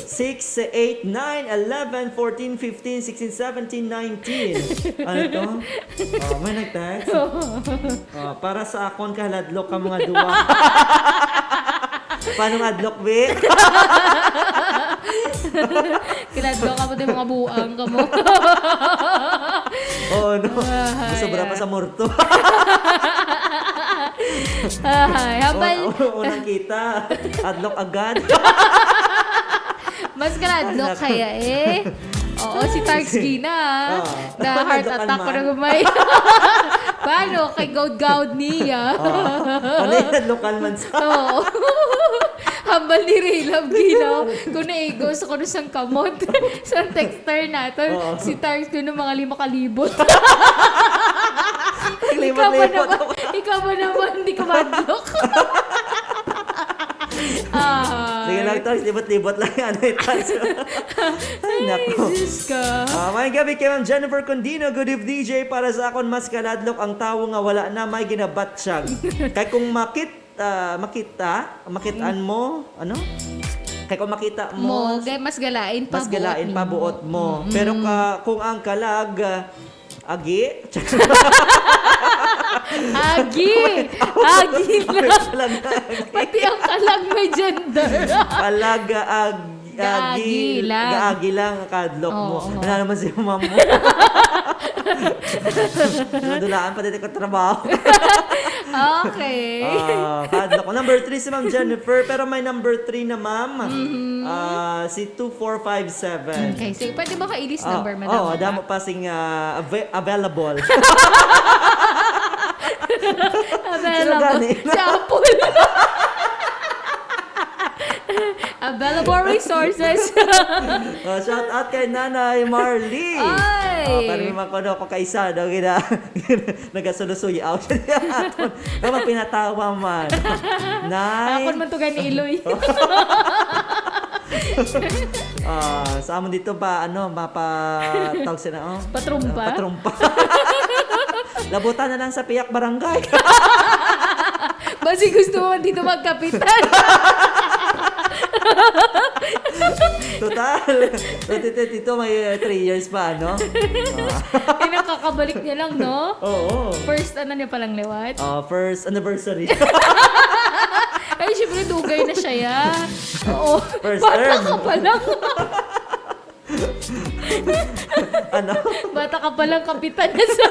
six, eight, nine, eleven, fourteen, fifteen, sixteen, seventeen, nineteen. Ano to? Oh, may nag-text? Oh, para sa akon, kahadlok ka mga duwa. Paano nga adlok, be? Kinadlok ka mo din mga buang ka mo. Oo, no? Ay, sobra pa ay. Sa morto. Ay, habal. Un-, un-, unang kita. Adlok agad. Mas kaladlok Anak. Kaya eh. Oo, si Targs Gina. Oo. Na heart Nadlokan attack ko man. Na gamay. Paano? Kay gaud-gaud niya. Oo. Ano yung nadlokan man sa Oo. Hambal ni Ray Love Gina. Kung naigo sa kuno sang kamot. Sa texter nato, Oo. Si Targs kuno mga lima ka libot. Ikaw ba Libot-libot naman? Ako. Ikaw ba naman? Di ka madlok. Ah. Sige lang, Targs. Libot-libot lang yan. Ay, Targs. Ay, naku. Ay, Diyos ka. Ah, may gabi kay Ma'am Jennifer Condino. Good evening, D J. Para sa akon, mas kaladlok ang tawo nga wala na may ginabatsyag. Kay kung makit-, ah, makita, makitaan Mm. mo, ano? Kay kung makita mo, Mo, kay mas galain pa mas galain pa buot mo. Mm. Pero ka-, kung ang kalag, ah, Agi? Agi! Agi lang. Agi lang, agi. Pati ang kalag may gender. Kalag, ag-, Gaagi agi, lang. Gaagi lang, kadlok mo. Oo. Wala naman si mama mo. Nadulaan pa din ka trabaho. Okay. Ah, kadlok. Number three si Ma'am Jennifer, pero may number three na, ma'am. Mhm. Ah, si two four five seven. Okay, so pwede ba ka ilis Ah, number, madam? Oo, damo pa sing, ah, ava-, available. Available. Sino gani? Si Apple. Available resources. Oh, shout out kay Nanay Marley. Ay. Oh, pero may mga kuno ko kaisa daw gina-, nagasulusuyaw siya niya aton. Pero pinatawa man. Nay. Akon man to gani, Iloy. Ah, sa amon dito ba, ano, mapa-, tawag sila, oh? Patrumpa? Ah, patrumpa. Labutan na lang sa piyak barangay. Basi gusto mo dito magkapitan. Total. Dito, dito, may, uh, three years pa, ano? Ah. Eh, nakakabalik niya lang, no? Oo. First, ano niya palang liwat? Ah, first anniversary. Ay, syempre, dugay na siya, ya. Oo. First Bata term. Ka pa lang. Ano? Bata ka pa lang, kapitan na sa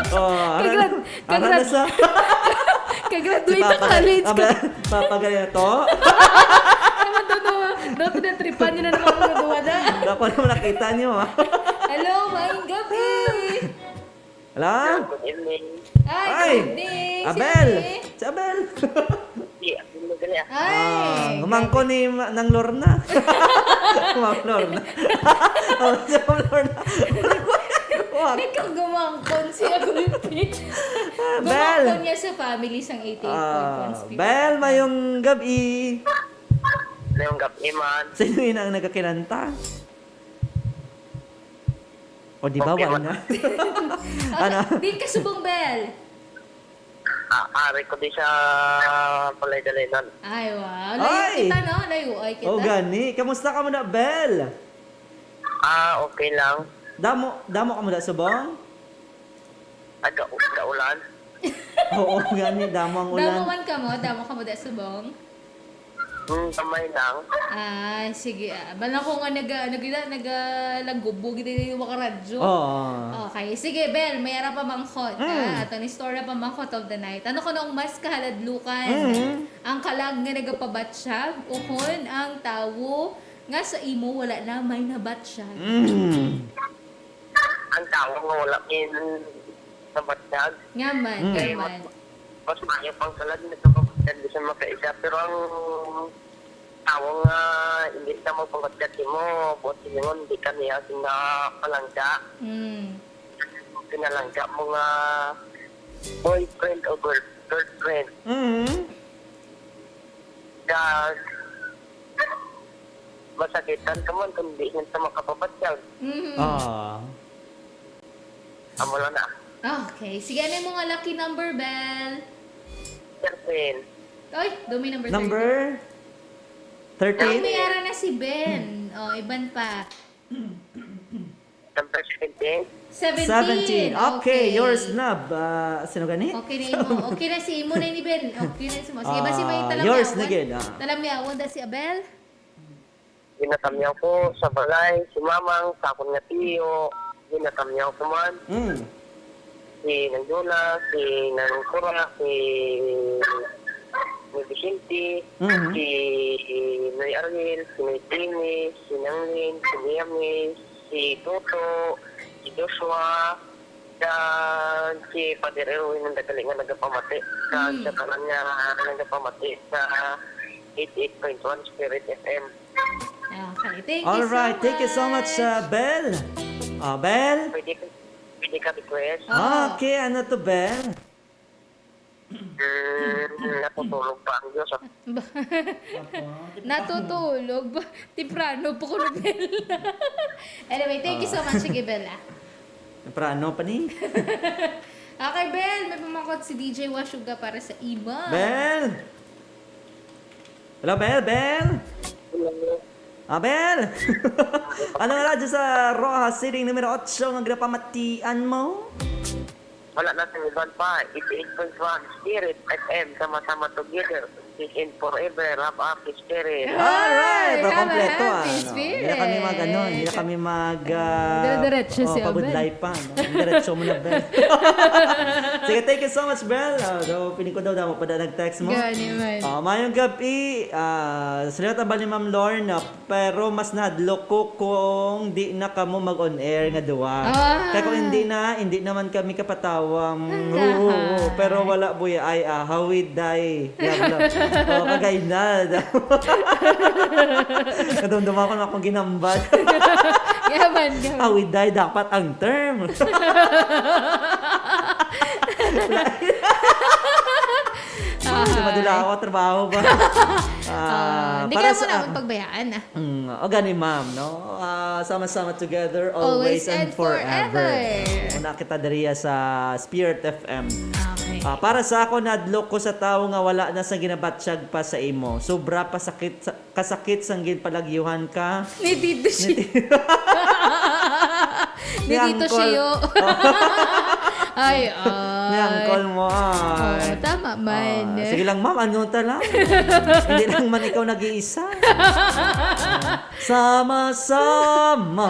Oh, Kagrad-, aral, aral na kagrad-, sa kagraduate Si na Papa, college. Papa, Papa, ganyan to? Naman to, no? Daw, tinatripan niyo na naman ang nagawa na. Ako naman nakita niyo, ah. Hello, maayong gabi. Hello? Good evening. Ay, Ay! Good evening. Si Abel! Abel. Si Abel Magalia. Ay, Ah, gumangko grabe. Ni Ma-, Nang Lorna. Ma'am Lorna. Oh, si Ma'am Lorna. Ikaw gumangkon siya, gulpi. Ah, Bel. Gumangkon niya sa family sang eighty-eight point one Ah, Spirit Bel, F M. Mayong gabi. Mayong gabi, man. Sino yun ang nagkakilanta? O, di ba, Okay, wala ma- na? Ano? Di ka subong, Bel. Ah, ari ko di sa Balay Dalinan. Ay, wow. Layo Ay! Kita, no? Layo ay kita. O, gani. Kamusta ka mo na, Bel? Ah, okay lang. Damo, damo ka mo na subong? Aga, aga ulan. Oo, gani. Damo ang ulan. Damo man ka mo? Damo ka mo da subong? Hmm, kamay lang. Ah, sige. Ah, bala ko nga naga-, naga-, naga-, nagubog, hindi na yung makaradyo. Oo. Okay. Sige, Bel, may ara pa mangkot, Mm. ah, ato ni istorya pa mangkot of the night. Ano ko nung mas kahaladlukan? Mm. Ang kalag nga nagapabatsyag, ukon ang tawo nga sa imo wala na may nabatsyag. Mm. Ang tawo nga wala may nabatsyag. Nga man, Mm. nga Kay man. mas, mas maayo pang kalag na sa kabatsyag bisan makaisa. Pero ang tawo nga hindi ka magpabatsyag mo, buot silingon, di ka niya kinapalangga. Mm. Pinalangga mo nga boyfriend o girl-, girlfriend. Mm. Kag masakitan ka man kung di man ka makapabatsyag. Mhm. Ah. Amo lang na. Okay. Sige, ano yung mga lucky number, Bel? Thirteen. Oy, do may number Number thirteen. Ay, thirteen? May ara na si Ben. Oh, iban pa. Number seventeen. Seventeen. Seventeen. Okay, Okay. Yours na. Ah, sino gani? Okay na imo. Okay na si imo na ni Ben. Okay na si mo. Sige, basi may Ah, talamyawan. Yours na gid, ah. Talamyawan da si Abel. Ginatamyaw ko sa balay, si Mamang, sa akon nga tiyo. Ginatamyaw ko man. Mm. Si Nang Dula, si Nang Kura, si, ni Vicente, Mhm. si Noy Ariel, si Noy Tini, si Nang Lin, si Liamis, si Toto, si Joshua, kag si Father Erwin, ang dagali nga nagapamati. Kag Mm. sa tanan nga nagapamati sa eighty-eight point one Spirit F M. Okay, thank you so All right, thank you so much, much. uh, Bel. Ah, Bel? Pwede ka, pwede ka request? Oo. Ah, okay, ano to, Bel? Mm, natutulog pa ang Diyos, ah. Ba-, Apo, natutulog ba? Temprano pa ko, Bel. Anyway, thank you so Ah. much. Sige, Bel, ah. Temprano pa ni. Okay, Bel, may pamangkot si D J Washuga para sa imo. Bel! Hello, Bel, Bel! Hello. Ah, Bel! Ano nga radyo sa Roxas City, numero otso, nga ginapamatian mo? Wala na sa iban pa. Eighty-eight point one Spirit F M, sama-sama together. Peace and forever. Have a happy spirit. All right, Ay, pero have a kompleto, happy ah, no? Hindi na kami mag, ano, hindi na spirit. kami mag, ah, Dire-diretso oh, si Abel. Pabudlay pa, no? Diretso mo na, Bel. Sige, thank you so much, Bel. Ah, daw, piling ko daw, daw, pa nag-text mo. Gani man. Ah, mayong gabi. Ah, salamat ang bali, Ma'am Lorna. Pero mas nahadlok ko kung di na kamo mag-on air nga duwa. Ah. Kaya kung hindi na, hindi naman kami kapatawang, Ang oo, oo, lahat. Pero wala, buya, ay, ah, hawid, day. Yabla. Oh, kagay na. Nadumduma ko na akong ginambal. Yaman, yaman. Hawid, day, dapat ang term. Ay, Ah. madula ako, trabaho ba? Ah, Ah, hindi para kaya mo sa naman pagbayaan, ah. Mm, o gani, ma'am, no? Ah, sama-sama together, always Always and and forever. forever. Una kita diriya sa Spirit F M. Okay. Ah, para sa ako, nahadlok ko sa tawo nga wala na sa ginabatsyag pa sa imo. Sobra pa sakit sa, kasakit sang ginpalagyuhan ka. Ni Tito Ni Shi-, Ti-, ni ni Tito Uncle. Shio. Ay, Ni ay. Uncle mo, ay. Oo, tama man. Ah, sige lang, ma'am, ano ta lang? Hindi lang man ikaw nag-iisa. Sama-sama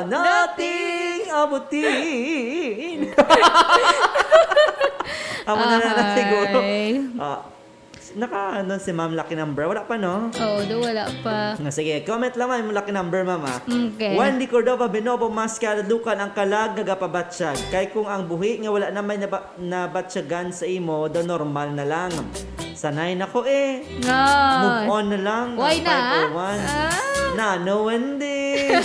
nating abutin. Amo na na lang siguro. Ay. Ah, Naka, ano, si Ma'am Lucky Number? Wala pa, no? Oo, do wala pa. Ah, sige, comment lang, Ma'am Lucky Number, Ma'am, ah. Okay. Wendy Cordova Binobo, mas kaladlukan ang kalag nga gapabatsyag. Kay kung ang buhi nga wala na may naba-, nabatsyagan sa imo, do normal na lang. Sanay na ko eh. Nga. Move on na lang. Why na? Five oh one. Ah. Na, no, Wendy.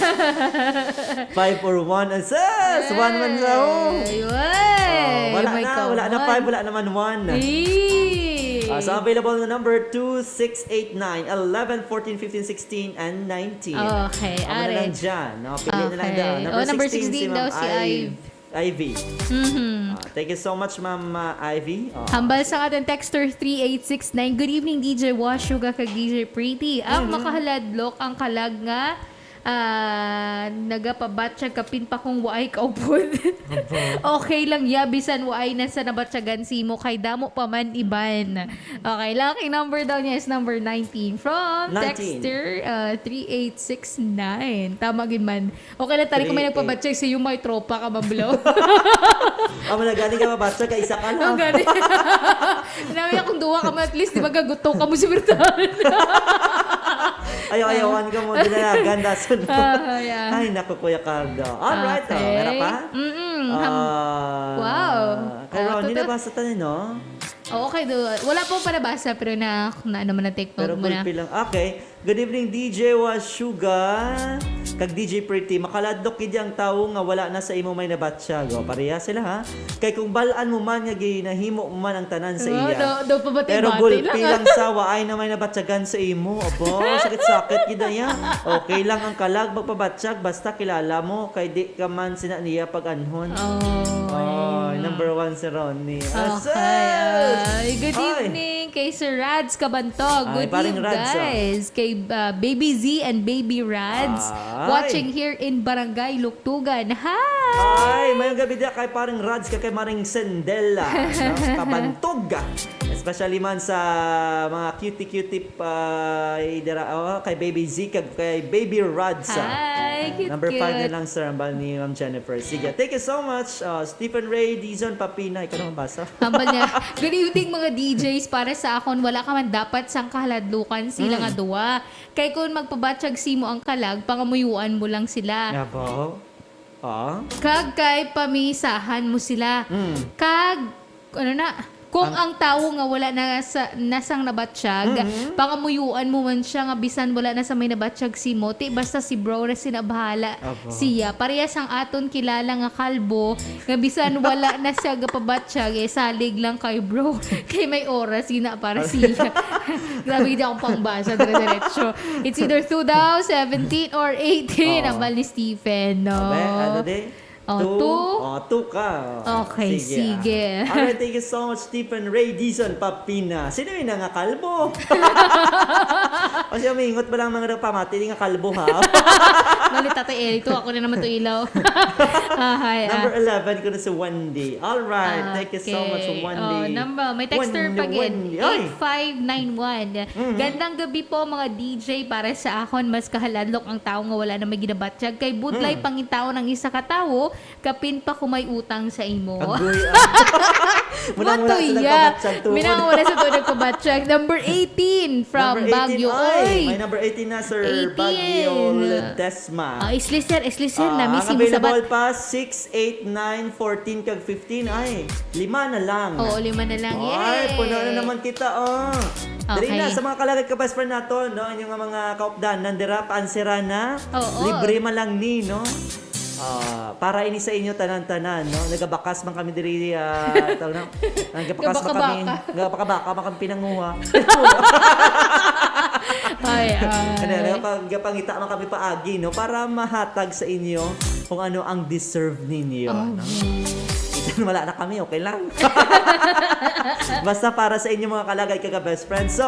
Five oh one. Sus! One man sa, oh. Ay, why? Oh, wala na, wala na five, wala naman one. Eh. Ah, so available na number two, six, eight, nine, eleven, fourteen, fifteen, sixteen, and nineteen. Okay, amo na lang dyan, no? Pili na lang daw. Okay. Oh, number sixteen, si Ma'am Iv-, Ivy. Mm-hmm. Ah, thank you so much, Ma'am, ah, Ivy. Ah, hambal sa aton texter three eight six nine. Good evening, D J Washuga kag D J Pretty. Ang makahaladlok ang kalag nga, ah, nagapabatsyag kapin pa kung waay kaupod. Aba. Okay lang ya, bisan waay na sa nabatyagan simo, kay damo pa man iban. Okay, lucky number daw niya is number nineteen. From texter, ah, three eight six nine. Tama gid man. Okay lang, tari, kung may nagpabatsyag sa iyo, may tropa ka, Ma'am Blo. Amo na gani ka mabatsyag, kay isa ka lang. Ang gani. Sinabi niya, kung duwa ka man, at least, di ba, gaguto ka mo si Bertan? Ayaw-ayawan ka mo, dinalagan, dason mo. Ah, yeah. Ay, naku, Kuya Cardo. Alright, oh, meron pa? Mm-mm. Ah, wow. Kay Ronnie, nabasa tayo, no? Oo, kay do, wala pa pa nabasa, pero na, na, ano man, na-take note mo na. Pero gulpi lang. Okay. Good evening, D J Washuga kag D J Pretty. Makaladlok gid ang tawo nga wala na sa imo may nabatsyag. O, pareha sila, ha? Kay kung bal-an mo man nga ginahimo mo man ang tanan sa iya. Pero gulpi lang sa waay na may nabatyagan sa imo. Abo, sakit-sakit gid na iya. Okay lang ang kalag magpabatsyag basta kilala mo kay di ka man sina niya pag-anhon. Oh. Ay, number one si Ronnie. Okay. Ay, good evening kay Sir Rads Kabantog. Ay, good eve, guys. Kay, uh, Baby Z and Baby Rads. Ay. Watching here in Barangay Luktugan. Hi! Ay, mayong gabi diya kay Paring Rads, kay, kay Maring Sendela, no? Kabantog. Especially man sa mga cutie-cutie pa, eh, dira, oh, kay Baby Z, kag kay Baby Rads, ah. Hi, cute, number five na lang, sir, ang bal ni Ma'am Jennifer. Sige, thank you so much, uh, Stephen Ray Dizon Papina. Ikaw naman basa. Hambal niya, "Good evening, mga D Js. Para sa akon, wala ka man dapat sang kahaladlukan sila nga duwa. Kay kung magpabatsyag simo ang kalag, pangamuyuan mo lang sila. Nga ba? Ah? Kag kay pamisahan mo sila. Mm. Kag, ano na, kung ang tawo nga wala na sa, na sang nabatsyag, pangamuyuan mo man siya nga bisan wala na sa may nabatsyag simo, ti basta si bro na sinabahala siya. Parehas ang aton kilala nga kalbo, nga bisan wala na siya gapabatsyag, eh, salig lang kay bro. Kay may oras, gina para siya." Grabe, hindi akong pangbasa, dire-diretso. It's either two daw, seventeen, or eighteen, ang bal ni Stephen, no? Abe, ano di? Oh, two. Oh, two ka. Okay, sige. Alright, thank you so much, Stephen Ray Dizon Papina. Sino yun nga kalbo? O siya, mingot ba lang mga pamati, di nga kalbo, ha? Mali, Tatay Elito, ako na naman to ilaw. Ah, hi, ah. Number eleven ko na si Wendy. Alright, thank you so much, Wendy. Oh, number, may texter pa gid. Wendy, Wendy. Ay! Eight five nine one. Mhm. Gandang gabi po, mga D J. Para sa akon, mas kahaladlok ang tawo nga wala na may ginabatyag kay budlay pangitaon ang isa ka tawo, kapin pa kung may utang sa imo. Agoy, ah. Muna, muna sa nagpabatyag tuod. Minang wala sa tuod nagpabatyag. Number eighteen from Baguio. Number eighteen, ay, may number eighteen na, Sir Baguio Ledesma. Ah, isli, sir, isli, sir. Ah, nami ang available pa, six, eight, nine, fourteen, kag fifteen. Ay, lima na lang. Oo, lima na lang. Ay, yay! Puno na naman kita, oh. Dali na, sa mga kalagad ka best friend nato, no? Inyong mga kaupdanan, dira, paansira na. Oo. Libre man lang ni, no? Ah, para ini sa inyo tanan-tanan, no? Nagabakas man kami diri, ah, tawag na, nagabakas man kami, nagabaka-baka man kami pinanguha. Ay, ay. Ano, nagapa-, nagapangita man kami paagi, no? Para mahatag sa inyo kung ano ang deserve ninyo, no? Bisan wala na kami, okay lang. Basta para sa inyo, mga kalagad, kaga best friend. So,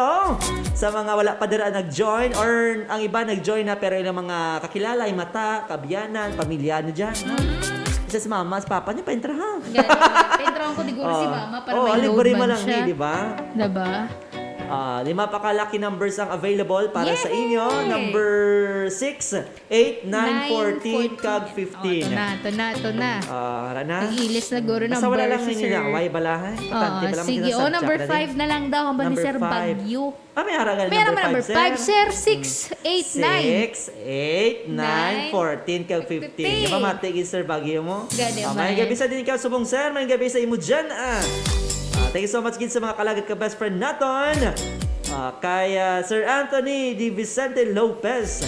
sa mga wala pa dira nag-join, or ang iba nag-join na pero ilang mga kakilala, ay mata, kabiyanan, pamilya, ano dyan, no? Mm. Isa si mama, si papa niya, paintra, ha? Ganun. Paintrahan ko, diguro si mama para may load man siya. Oo, libre man lang ni, di ba? Diba? Ah, lima pa ka lucky numbers ang available para sa inyo. Yay! Number six, eight, nine, fourteen, kag fifteen. Oh, ito na, ito na, ito na. Ah, ara na. Nag-ilis na guro ng verses, sir. Basta wala lang nila. Why balahan? Importante, oh, bala mo sige. Oh, number five na lang daw. Hambal ni Sir Bagyo. Ah, may haragan. May number five, sir. Six, eight, nine. Six, eight, nine, fourteen, kag fifteen. Fifteen. Napamati gid, Sir Bagyo mo? Gani man. Ah, may gabi sa din ikaw, subong, sir. May gabi sa imo dyan, ah. Ah, thank you so much gid sa mga kalagat ka best friend naton. Ah, kay, ah, Sir Anthony Di Vicente Lopez.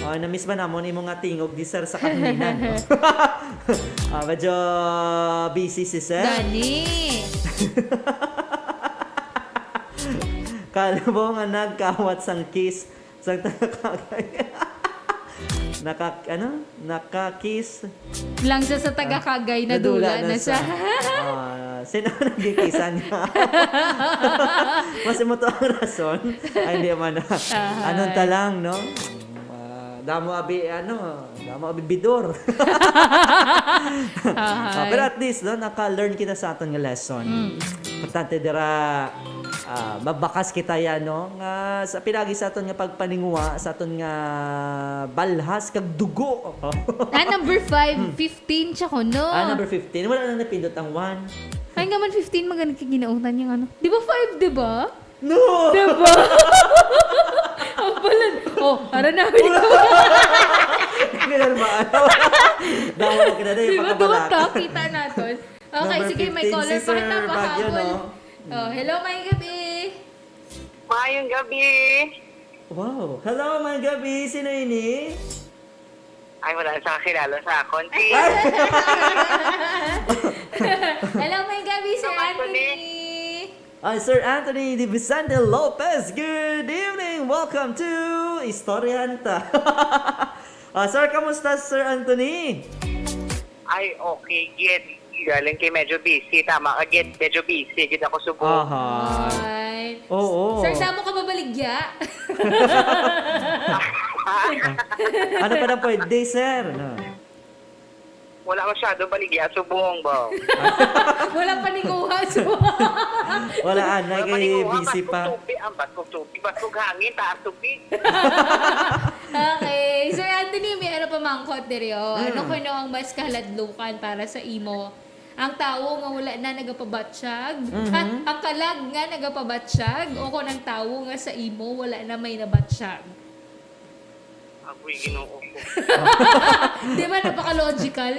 Ah, na-miss ba namon imo nga tingog di, sir, sa kahanginan, no? Ah, medyo busy si sir. Gani. Kalbo nga nagkawat sang kiss sang taga-Kagay. Naka-, ano? Naka-kiss. Lang siya sa taga-Kagay, ah, nadula na siya. Ah, sino ang nagkikisan niya? Mas mo to ang rason? Ay, hindi man. Ahay. Anong talang, no? Ah, damo abi, ano, damo abi bidor. Ahay. Ah, pero at least, no, naka-learn kita sa aton nga lesson. Mm. Importante dira, ah, mabakas kita yan, no? Nga sa pinagi sa aton nga pagpaninguha, sa aton nga balhas kag dugo. Ah, number five, hmm, fifteen siya ko, no? Ah, number fifteen. Wala na napindot ang one. Ay, nga man fifteen, maganda kay ginautan yung ano. Di ba five, di ba? No! Di ba? Ang pala. Oh, ara na. Ganun ba? Ano? Damo ko na na yung pagkabalak. Di ba, duwa to? Kita naton. Okay, number sige, may fifteen, caller si pa kita, Sir Bagyo, pahabol, no? Oh, hello, may gabi. Maayong gabi. Wow. Hello, may gabi. Sino ini? Ay, wala sa kakilala sa akon. Si Hello, may gabi, Sir Anthony. Anthony. Ay, Sir Anthony Di Vicente Lopez. Good evening. Welcome to Istoryahan Ta. Ah, sir, kamusta, Sir Anthony? Ay, okay, gid. Galing kay medyo busy. Tama ka, gid. Medyo busy, gid ako subong. Aha. Ay. Oo. Sir, damo ka ba baligya? Ano pa ng birthday, sir? No. Wala masyado baligya, subong ba? Wala pa ni kuha, so. Wala, anay, kay busy pa. Baskog tupi, ang baskog tupi. Baskog hangin, taas tupi. Okay. Sir Anthony, may ano pa mangkot diri, oh. Ano, mm, kuno ang mas kahaladlukan para sa imo? Ang tawo nga wala na nagapabatsyag? Mhm. Ang, ang kalag nga nagapabatsyag? O kung ang tawo nga sa imo wala na may nabatsyag? Agoy, Ginoo ko. Di ba, napaka-logical?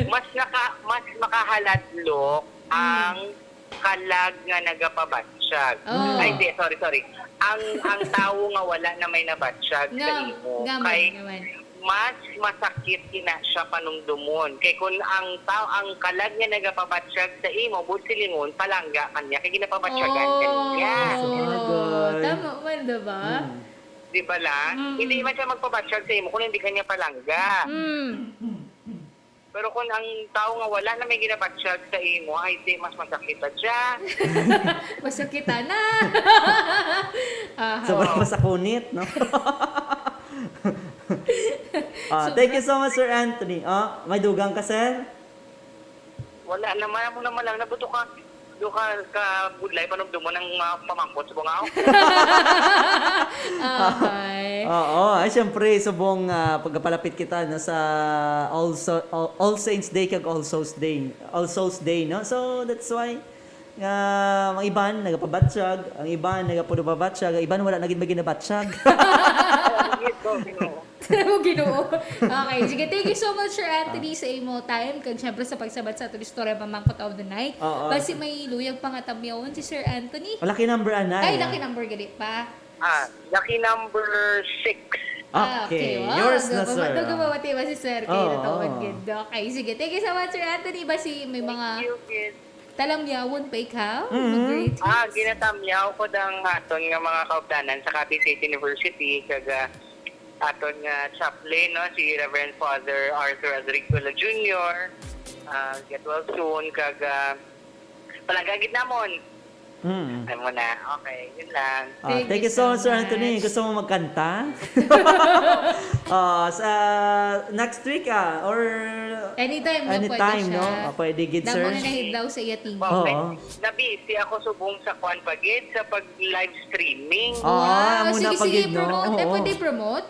Mas naka-, mas makahaladlok, mm, ang kalag nga nagapabatsyag. Oh. Ay, di, sorry, sorry. Ang, ang tawo nga wala na may nabatsyag sa imo. Nga man, kay nga man. Mas masakit ina siya panumdumon. Kay kun ang taw-, ang kalag niya nagapabatsyag sa imo, buot silingon, palangga ka niya, kay ginapabatsyagan ka niya. Oh, sabagay. Tama man, diba? Mm. Di ba lang? Mm. Hindi man siya magpabatsyag sa imo kung hindi ka niya palangga. Mm. Pero kung ang tawo nga wala na may ginabatsyag sa imo, ay di, mas masakit na siya. Masakit na. Aha. Sobrang masakunit, no? Ah, so, thank you so much, Sir Anthony. Ah, may dugang ka, sir? Wala naman. Ako naman lang, nabuto ka. Duha ka, ka budlay, panumdumon ang mga pamangkot sa bungaw. Okay. Oo, ay, siyempre, subong, ah, pagkapalapit kita, no, sa All So-, All, All Saints Day kag All Souls Day. All Souls Day, no? So, that's why, nga, ang iban nagapabatsyag, ang iban nagapuno pabatsyag, ang iban wala na gid may ginabatsyag. Oo, yes, oo, Ginoo. Mo, Ginoo. Okay, sige. Thank you so much, Sir Anthony, ah, sa imo time. Kag syempre sa pagsabat sa aton istorya, Pamangkot of the Night. Oo. Basi may luyag pa nga tamyawon si Sir Anthony. Oh, lucky number, anay, ah. Ay, lucky number, gali pa. Ah, lucky number six. Ah, okay. Okay, wow. Yours na, sir. Daw gumawati ba si Sir? Kay, oo, natawag gid. Okay, sige. Thank you so much, Sir Anthony. Basi may mga, thank you, kid, talamyawon pa ikaw? Mm-hmm. Mag-greetings. Ah, ginatamyaw ko dang aton nga mga kaupdanan sa Capiz State University, kag, ah, aton nga chaplain, no, si Reverend Father Arthur Adricola Junior. Ah, get well soon, kag, ah, palangga gid namon. Mm. Ano mo na? Okay, yun lang. Ah, thank you so much, Sir Anthony. Gusto mo magkanta? Ah, sa next week, ah, or Anytime, no? Pwede anytime, siya. no? Ah, pwede gid, Damo sir. Na nahidlaw sa iya team. Okay. Oo. Na-busy ako subong sa kwan pa gid, sa pag-live streaming. Oo, ah, Wow, muna sige, pa sige, gid, no? promote. Eh, Oo. Pwede promote?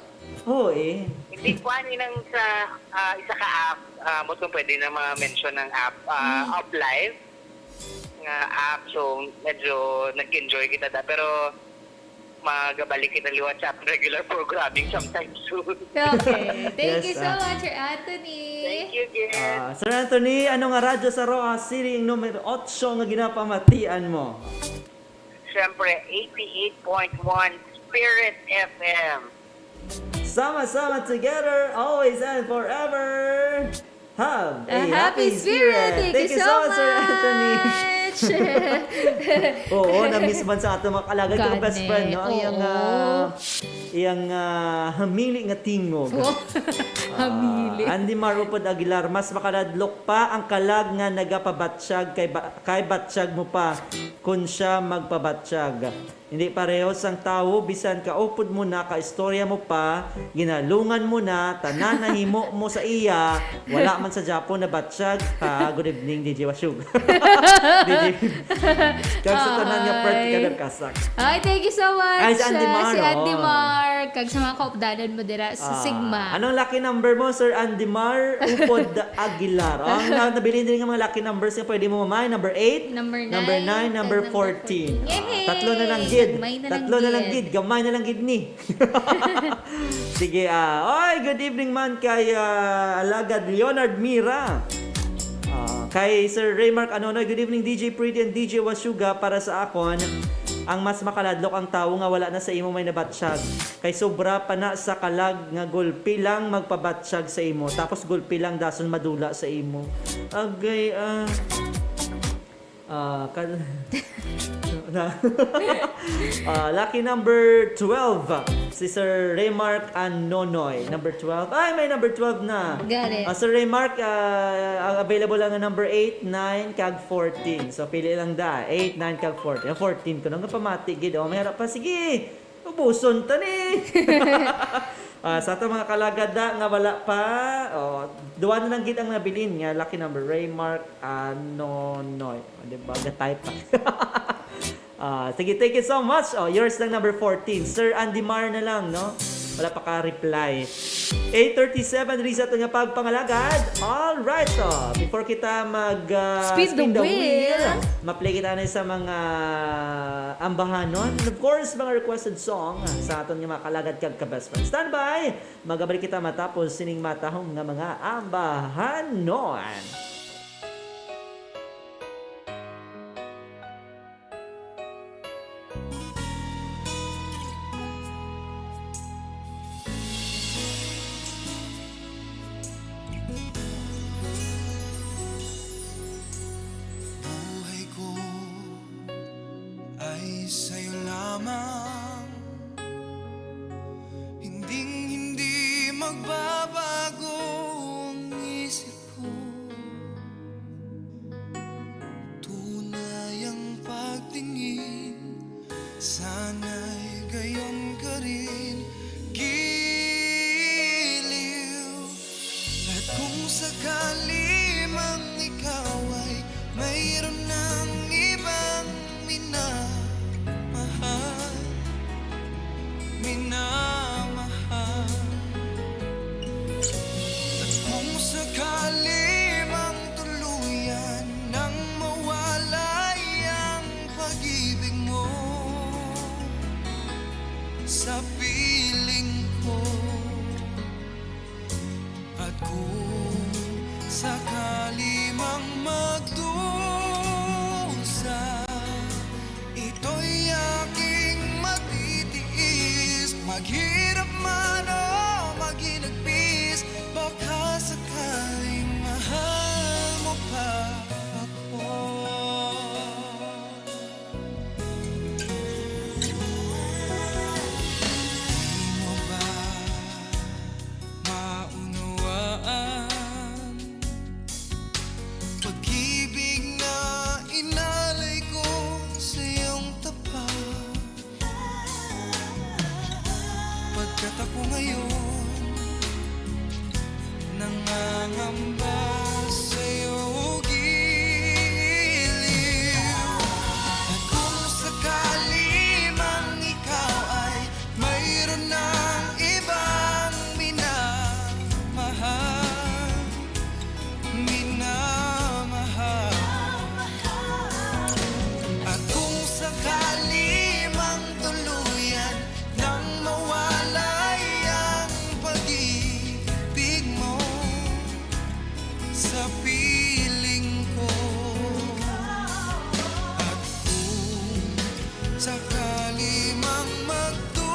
Oo, eh. Hindi ko ani nang sa ah, isa ka app, ah, mo kung pwede na ma-mention ng app, ah, Hmm. app live nga app, so medyo nag-enjoy kita da, pero magabalik kita liwat sa ating regular programming sometime soon. Okay. Thank Yes, you so ah. much, Sir Anthony. Thank you, Gid. Ah, Sir Anthony, ano nga radyo sa Roxas City ang numero otso nga ginapamatian mo? Siyempre, eighty-eight point one Spirit F M. Sama-sama together, always and forever. Have a, A happy spirit. Thank, Thank you you so so much, Sir Anthony. Much. Oo, na-miss man sa ato mga kalagad, ka Gani, best friend, no? Ang iyang, oo. ah, iyang ah, hamili nga tingog. Oh, hamili. Ah, Andy Mar Upod Aguilar, mas makaladlok pa ang kalag nga nagapabatsyag kay, ba- kay batsyag mo pa kun siya magpabatsyag. Hindi pareho sang tawo, bisan kaupod mo na, kaistorya mo pa, ginalungan mo na, tanan nahimo mo sa iya, wala man sa Japon na batsyag. Ha, good evening, D J Washug. D J. Kag sa tanan nga part Ay. ka nagkasak. Ay, thank you so much. Ay, si Andy ah, Mar, Si Andy oh. Mar. Kag sa mga kaupdanan mo dira sa Ah, Sigma. Anong lucky number mo, Sir Andy Mar Upod Aguilar? Oh, ang na- nabilin din ng mga lucky numbers nga pwede mo mamay. Number eight, Number number nine, nine, and number number fourteen. fourteen. Yay! Tatlo na lang Gagmay gid. na lang Tatlo na lang gid. Gid. Gamay na lang gid ni. Sige, ah. Oy, good evening man kay ah, Alagad Leonard Mira. Ah, kay Sir Raymark Anonoy, good evening, D J Pretty and D J Wasuga. Para sa akon, ang mas makaladlok ang tawo nga wala na sa imo may nabatsyag. Kay sobra pa na sa kalag nga gulpi lang magpabatsyag sa imo. Tapos gulpi lang dason madula sa imo. Agay, ah. Ah, kal- na. Ah, lucky number twelve, si Sir Raymark and Nonoy. Number twelve. Ay, may number twelve na. Got it. Ah, Sir Raymark, ah, ang available lang ang number eight, nine, kag fourteen. So, pili lang da. Eight, nine, kag fourteen. Ang fourteen ko nang pamati gid. Oh, may harap pa. Sige, ubuson ta ni. Ah, sa ato mga kalagad da nga wala pa, oh, duwa na lang gid ang nabilin nga lucky number, Raymark Anonoy. O, di ba? Gatay pa. Ah, sige, thank you so much. Oh, yours lang number fourteen. Sir Andy Mar na lang, no? Wala pa ka-reply. Eight thirty-seven, Risa, ito nga pagpangalagad. All right, oh. Before kita mag ah, Spin the wheel. Ma-play kita na sa mga ambahanon. And of course, mga requested song sa aton nga mga kalagad kag ka-best friend. Standby! Magabalik kita matapos sining matahom nga mga ambahanon. Buhay ko ay sa'yo lamang. Hinding-hindi magbabago ang isip ko. Tunay ang pagtingin, sana'y gayon ka rin, giliw. At kung sakali mang ikaw ay mayroon ng ibang minamahal, minamahal. At kung sakali mang tuluyan nang mawalay ang pag-ibig mo sa piling ko, at kung sakali mang magdusa, ito'y aking matitiis. Maghirap man o maghinagpis, baka sakaling mahal mo pa ako. Di mo ba maunawaan Sakali mang magdusa,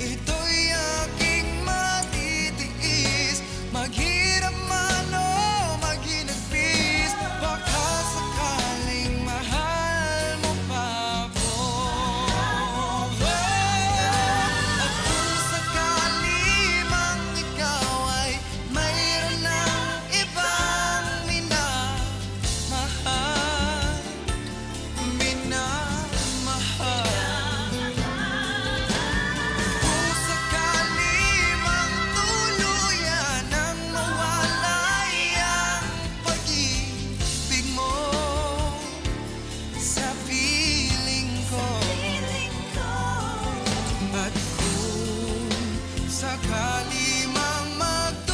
ito'y aking matitiis. Maghirap man o maghinagpis, baka sakaling mahal mo pa ako. At kung sakali mang ikaw ay mayroon ng ibang minamahal, minamahal. Kung sakali mang tuluyan nang mawalay ang pag-ibig mo sa piling ko, at kung sakali mang magdusa,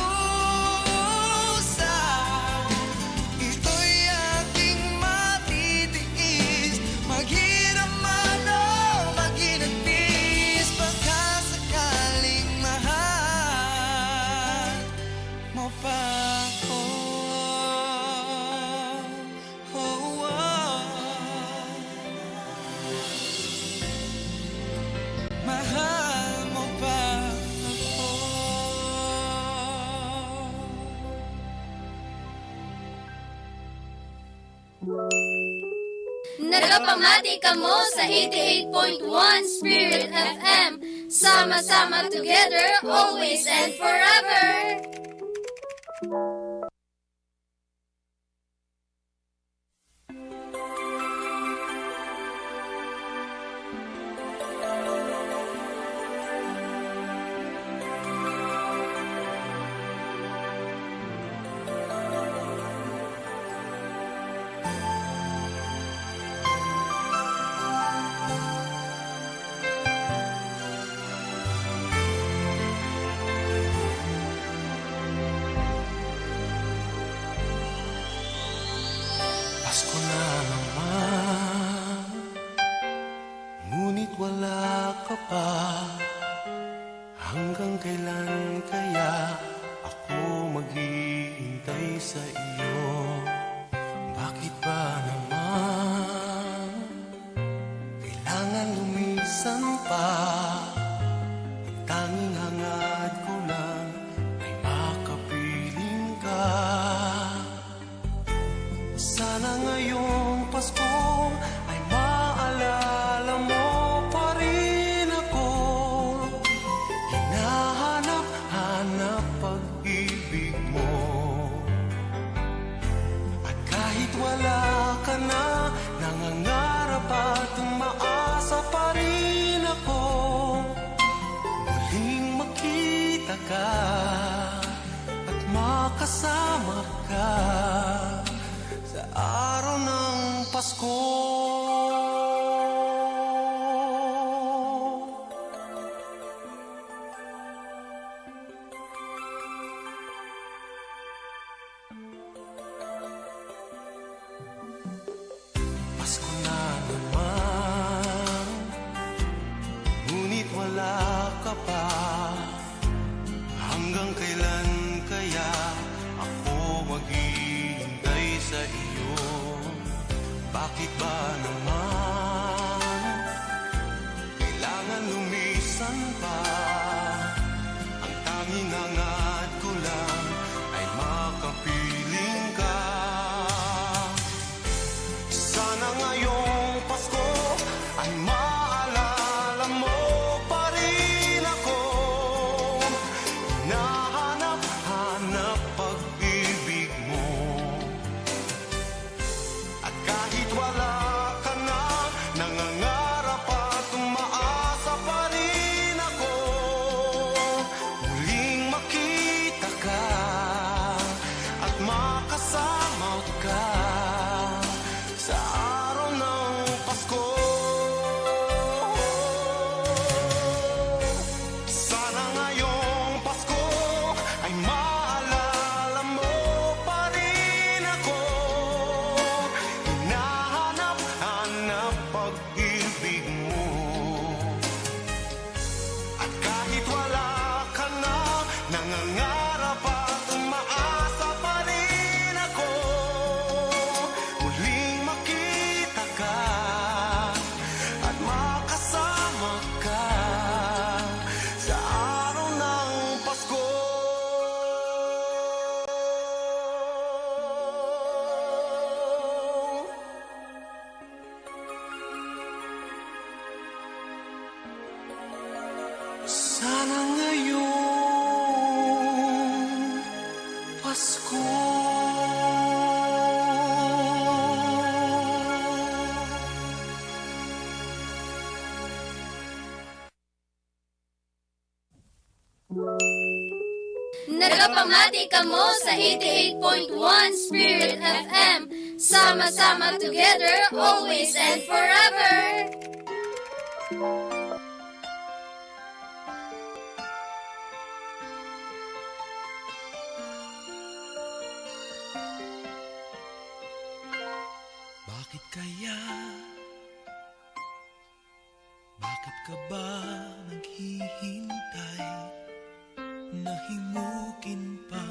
ito'y aking matitiis. Maghirap man o maghinagpis, baka sakaling mahal mo pa ako. Oh, oh. Mahal mo pa ako. Nagapamati kamo sa eighty-eight point one Spirit F M. Sama-sama together, always and forever. Pasko na naman, ngunit wala ka pa. Hanggang kailan kaya ako maghihintay sa iyo? Bakit ba naman kailangan lumisan pa? Ang tanging hangad ko lang ay makapiling ka. Sana ngayong Pasko ay maalala mo pa rin ako. Hinahanap-hanap pag-ibig mo. At kahit wala ka na, nangangarap at umaasa pa rin ako muling makita ka at makasama ka sa araw ng Pasko. Pasko na naman, ngunit wala ka pa. Hanggang kailan kaya ako maghihintay sa iyo? Bakit ba naman kailangan lumisan pa? Ang tanging hangad ko lang ay makapiling ka. Sana ngayong Pasko ay maalala mo pa rin ako. Hinahanap-hanap pag-ibig mo. At kahit wala ka na, nangangarap at umaasa pa rin ako muling makita ka at makasama ka sa araw ng Pasko. Sana ngayong Pasko ay maalala mo pa rin ako. Hina- Sana ngayong Pasko. Nagapamati kamo sa eighty-eight point one Spirit F M. Sama-sama together, always and forever. Bakit kaya? Bakit ka ba naghihintay? Nahimukin pa,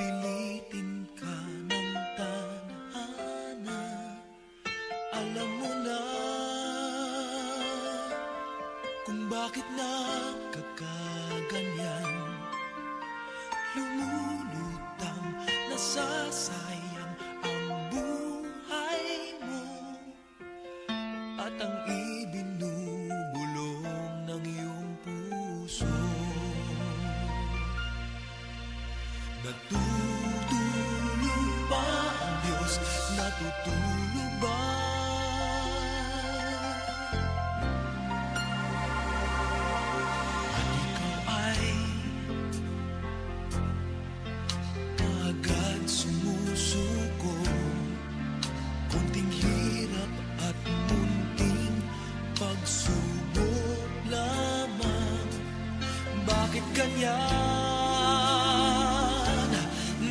pilitin ka ng tadhana. Alam mo na kung bakit nagkakaganyan. Lumulutang, nasasayang ang buhay mo. At ang ibinubulong ng iyong puso. Natutulog ba ang Diyos? Natutulog ba? At ikaw ay kaagad sumusuko. Konting hirap at munting pagsubok lamang. Bakit ganyan?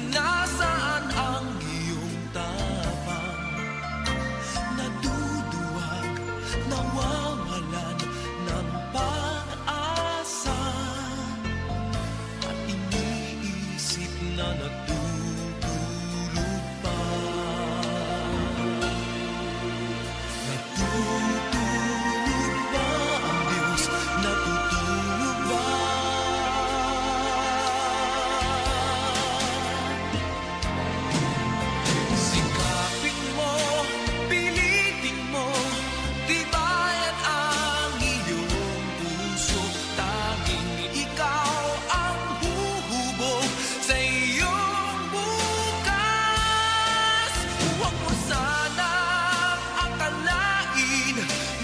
Nasaan ang iyong tapang? Naduduwag, nawawalan ng pag-asa. At iniisip na natutulog pa. Natutulog ba ang Diyos? Natutulog ba? Sikapin mo, pilitin mo, tibayan ang iyong puso. Tanging ikaw ang huhubog sa iyong bukas. Huwag mo sanang akalain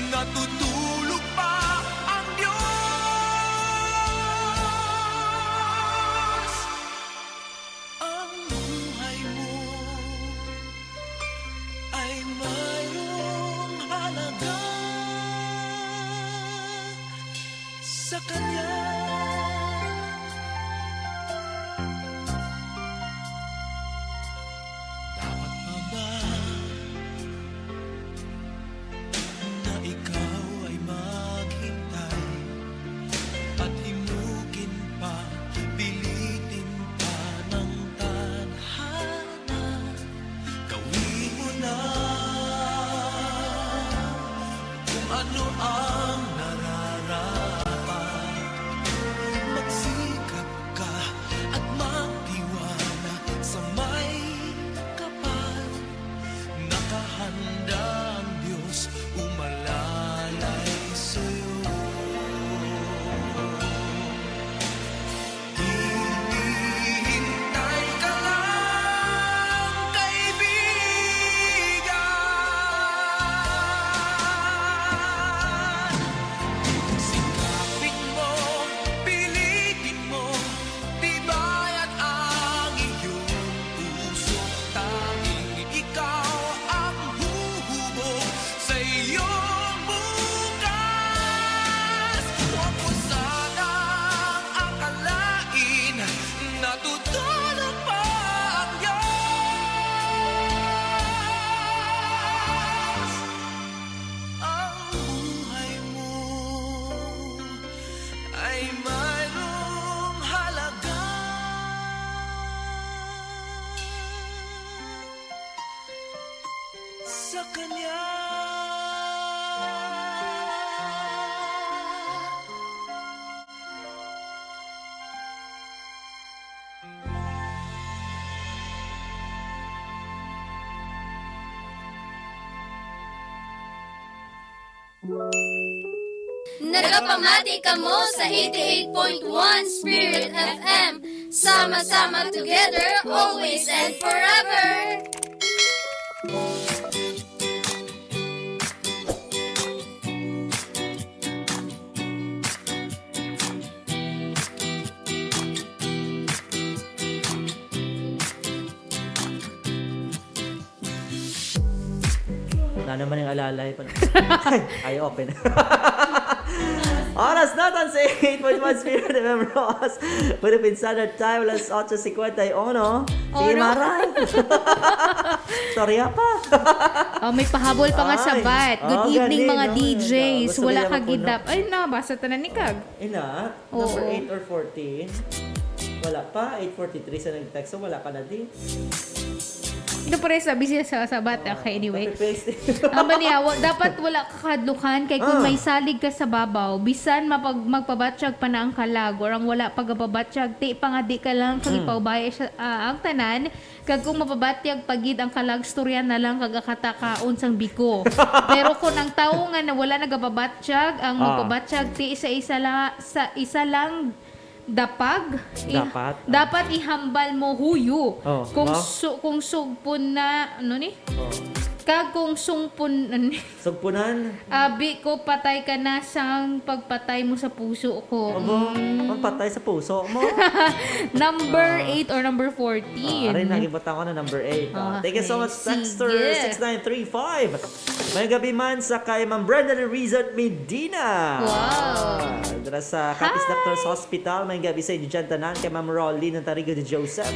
natutulog pa ang Diyos. Ang buhay mo ay mayroong halaga sa Kanya. Dapat pa ba na ikaw ay maghintay at himukin pa, pilitin pa ng tadhana? Gawin mo na kung ano ang nararapat. Magsikap ka at magtiwala sa May Kapal. Nakahanda ang Diyos umalalay sa'yo. Hintay ka lang, kaibigan. Sikapin mo, pilitin mo, tibayan ang iyong puso. Tanging ikaw ang huhubog sa iyong bukas. Huwag mo sanang akalain natutulog pa ang Diyos. Ang buhay mo ay mayroong halaga sa Kanya. Nagapamati kamo sa eighty-eight point one Spirit F M. Sama-sama together, always and forever. Na naman yung alalay pa. Ay, open. Oras natin sa eight point one Spirit F M Roxas. Philippine Standard Time, alas otso cincuenta y uno. Sige, Oro. Mara. Storya pa. Oh, may pahabol pa nga Ay. sabat. Good Oh, evening, galing, mga no? D Js. Gusto Wala nila ka mapuno. gidap. Ay na, basa tanan ni Kag. Ina, Oo. number eight or fourteen? Wala pa, eight forty-three sa nag-text. So, wala ka na di. Ito pa rin sabi siya sa sabat. Okay, anyway. Copy-paste. Ang maniyawa, dapat wala ka kahadlukan kay kung Ah. may salig ka sa babaw, bisan mapag magpabatyag pa na ang kalag, or ang wala pagapabatyag, ti pa nga di ka lang Hmm. kagipaubaya siya, ah, ang tanan, kag kung mapabatyag pa gid ang kalag, storya na lang kag akata kaon sang biko. Pero kung ang tawo nga na wala nagapabatyag, ang Ah. magpabatyag ti sa isa la, sa isa lang dapag, i- Dapat, ah. dapat ihambal mo huyo. Oh, Kung wow. su- kung sugpon na, ano ni? Oh. Kag kung sungpon, ano ni? Sugpunan? Abi ko, patay ka na sang pagpatay mo sa puso ko. Abo, Mm. ang patay sa puso mo. Number Ah. eight or number fourteen? Ah, aray, naging butang ko na number eight. Ah, Ah, thank you so much, sige. Texter six nine three five. May gabi man sa kay Ma'am Brenda Rizal Medina. Wow. Ah, dira sa Capiz Hi. Doctors Hospital. May gabi sa inyo dyan tanan. Kay Ma'am Rolly ng Tarigo de Joseph.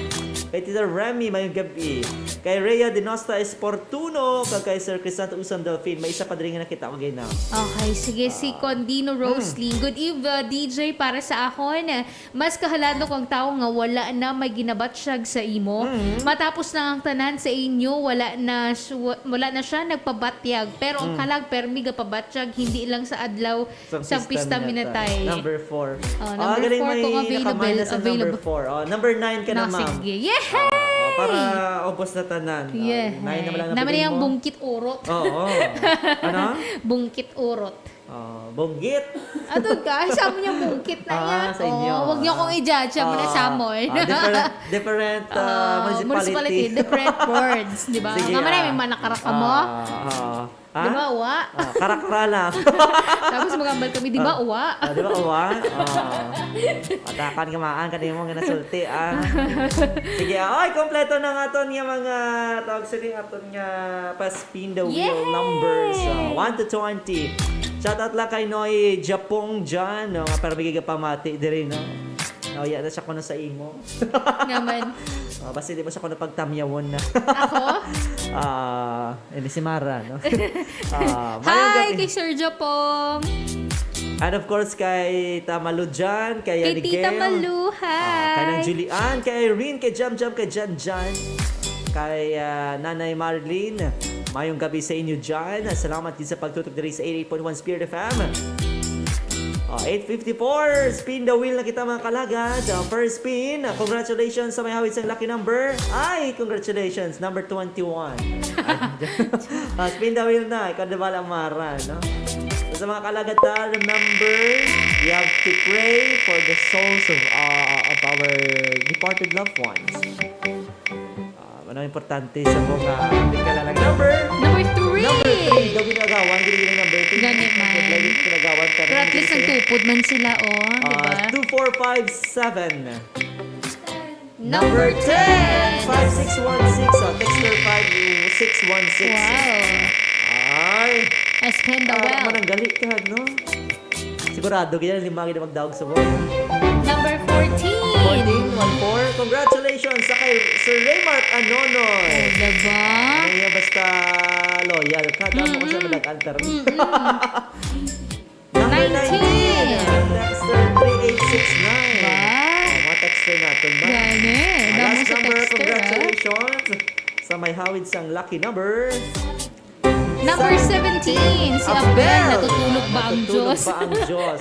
Kay Tita Remy, may gabi. Kay Rhea Denosta Esportuno. Kag kay Sir Crisanto Usang Delfin. May isa pa diri nga nakita ko gina. Okay, sige. Si Ah. Condino Rosling. Hmm. Good eve, uh, D J, para sa akon. Mas kahaladlok ang tawo nga wala na may ginabatyag sa imo. Mm. Matapos na ang tanan sa inyo, wala na su- wala na siya nagpabatyag. Pero ang Mm. kalag permi gapabatyag, hindi lang sa adlaw Sa sa pista minatay. Number four. Oh, Ah, number galing, four, may kung available, naka-minus ang number available. four. Oh, number nine ka na, No, ma'am. sige. Yay! Ah, para ubos na tanan. Ah, Yeah. Nine naman lang Naman nabigay yung mo. bungkit urot. Oo. Ano? Bungkit urot. Oh, bunggit. Ato ka, ay, sa amin yung bungkit na Ah, yan. sa inyo. Oh, wag niyo akong i-judge, ang mga Ah, Samoy. ah, different, different, uh, Ah, municipality. Different words, di ba? Sige, Nga man ah. may manakarak ka mo. Ah, ah. Ha? Di ba, wa? Ah, karakara lang. Tapos magambal kami, di ba, wa? Ah, di ba, uwa? Ah. Atakan ka maan, kanimo nga nasulti, ah. Sige, ah. Ay, kompleto na nga aton nga mga tawag sini aton nga pa-spin the wheel Yay! numbers. Ah, one to twenty. Shout out lang kay Noy Japong dyan, no? Nga para magiging pamati diri, no? Nauya na siya kuno sa imo. Naman. Oh, basta di mo siya kuno pagtamyawon na. Ako? Ah, hindi si Mara, no? Ah, mayong Hi, gabi. Kay Sir Japong. And of course, kay Tita Malu dyan, kay Kay Abigail. Tita Malu, hi. Ah, kay Nang Julian, kay Irene, kay Jam Jam, kay Jan Jan. Kay ah, Nanay Marlene, mayong gabi sa inyo dyan. Salamat din sa pagtutok diri sa eighty-eight point one Spirit F M. Oh, eight fifty-four, spin the wheel na kita, mga kalagad. Ah, first spin, ah, congratulations sa may hawid sang lucky number. Ay, congratulations, number twenty-one. Ah, spin the wheel na, ikaw na bala, Mara, no? So, sa mga kalagad ta, remember, we have to pray for the souls of, uh, of our departed loved ones. Ah, ano importante sa mga hindi ka lang number? Number three. Number three. Daw ginagawan, gini gini number three. Gani man. Lagi ginagawan, Pero at least nagtupod man sila, oh. Di ba? Ah, two four five seven. Number ten. Five six one six. Oh, texter five six one six. Wow. Ay. I spend the Ah, wealth. mananggali ka, no? Sigurado kaya lima gid magdaog sa mo. Number fourteen. Fourteen, one four. Congratulations sa kay Sir Raymart Anonoy. Oh, diba? Ano yan, basta loyal ka. Tama ko sa Mm-mm. madag-an term. Mm-mm. Number nineteen. Nineteen. Texter three eight six nine. Ba? Oh, mga texter natin ba? Gani. Ah, Damo last sa number, texter, ah. Congratulations sa may hawid sang lucky number. Number seventeen, si Abel, natutulog ba ang Diyos? Natutulog ba ang Diyos?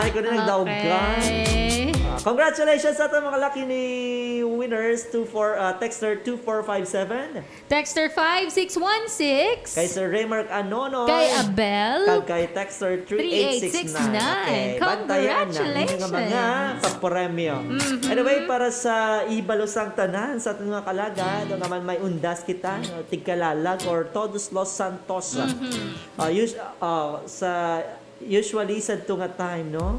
Ay, kung na nagdaog ka. Okay. Congratulations sa ating mga lucky ni winners, two four, ah, texter two four five seven. Texter five six one six. Kay Sir Raymark Anonoy. Kay Abel. Kag kay texter three eight six nine. Three eight six nine. Okay, bantayan na ang inyong mga Congratulations. pagpremyo. Mhm. Anyway, para sa ibalos ang tanan sa ating mga kalagad, o naman may undas kita, no, tigkalalag or Todos los Santos. Mhm. Ah, us-, ah, sa Usually, sadto nga time, no?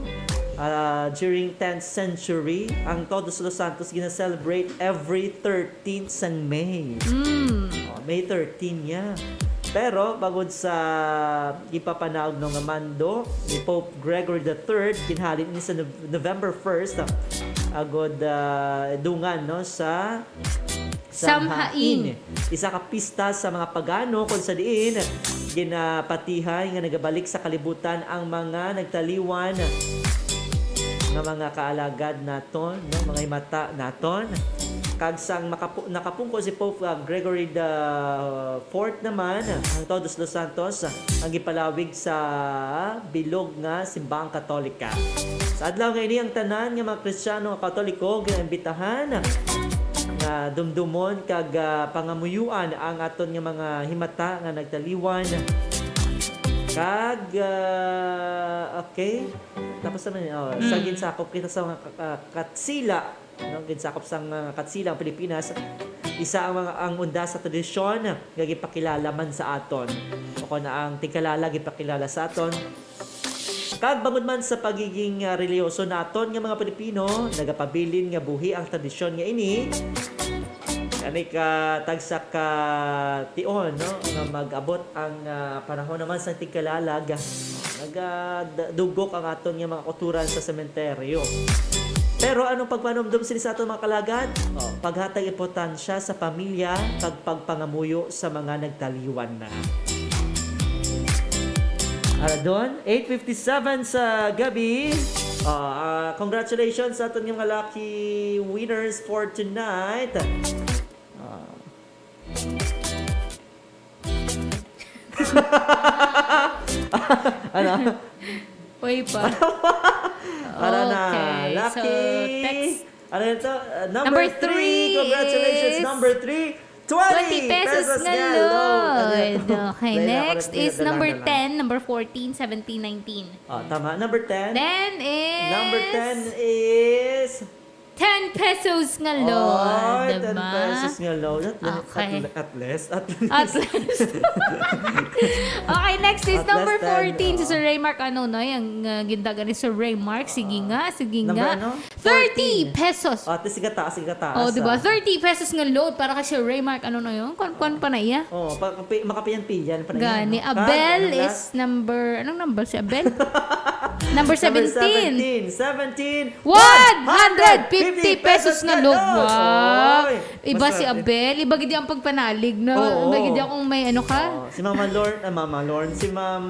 Ah, during tenth century, ang Todos los Santos gina-celebrate every thirteenth sang May. Mm. Oh, May thirteen niya. Pero bangod sa gipapanaog, no, nga mando ni Pope Gregory the third, ginhalin ini sa Nov-, November first, ah, agod, ah, dungan, no, sa Samhain. Samhain, isa ka pista sa mga pagano, kung sa diin ginapatihay nga nagabalik sa kalibutan ang mga nagtaliwan nga mga kaalagad naton, no, mga himata naton. Kag sang makapu-, nakapungko si Pope, ah, Gregory the fourth naman, ang Todos los Santos, ah, ang gipalawig sa bilog nga simbahang Katolika. Sa adlaw nga ini, ang tanan nga mga Kristiyano nga Katoliko ginaimbitahan nga dumdumon kag, ah, pangamuyuan ang aton nga mga himata nga nagtaliwan. Kag, ah, okay. Tapos naman, oh, sa Mm. ginsakop kita sa mga ka-, ka-, Katsila, no? Ginsakop sa mga Katsila ang Pilipinas. Isa ang mga, ang undas sa tradisyon nga gipakilala man sa aton. O kon ang tigkalalag gipakilala sa aton. Kag bangod man sa pagiging, ah, relihiyoso naton nga mga Pilipino, nagapabilin nga buhi ang tradisyon nga ini. Ani ka tagsa ka tion, no, nga mag-abot ang, ah, panahon naman sa tigkalalag, naga-, d-, dugok ang aton nga mga kauturan sa sementeryo. Pero anong pagpanumdom sini sa aton mga kalagad? Oh, paghatag importansya sa pamilya kag pagpangamuyo sa mga nagtaliwan na. Aradon, eight fifty-seven sa gabi. Ah, ah, congratulations sa aton nga mga lucky winners for tonight. Ah. Ano? Uy pa. Para na. Okay, so, lucky. Text. Ano ito? Uh, number Number three. three Congratulations, is number three. Twenty twenty pesos pesos nga nga load. load. Ano ito? Okay, Dahil ako next nagpira is na number lang na lang. ten, number fourteen, seventeen, nineteen. Ah, tama. Number ten. Ten is Number ten is ten pesos nga load, Oy, ten diba? pesos nga load. At le-, Okay. at le-, at least, at At least. least. Okay, next is At number least ten, fourteen, si oo. Sir Raymark. Ano na yung, uh, gindagan ni Sir Raymark? Sige Ah. nga, sige Number nga. ano? Thirty Fourteen. pesos. Oh, at least sige taas, sige taas, Oh, di ba? ah. Thirty pesos nga load para kay Sir Raymark. Ano na yun? Kwan, kwan pa na iya? Oh, pa, kapi-, makapiyan-piyan pa na Gani, yan, no? Abel Kag, ano is last? number, anong number si Abel? Number Number seventeen. seventeen. Seventeen. One hundred fifty pesos nga load. Wow. Oy, Iba si maswerte. Abel. Iba gid ang pagpanalig, no? Oo. Iba gid akong may ano ka. Oo. Si Mama Lorne, ah, Mama Lorne. Si Ma'am,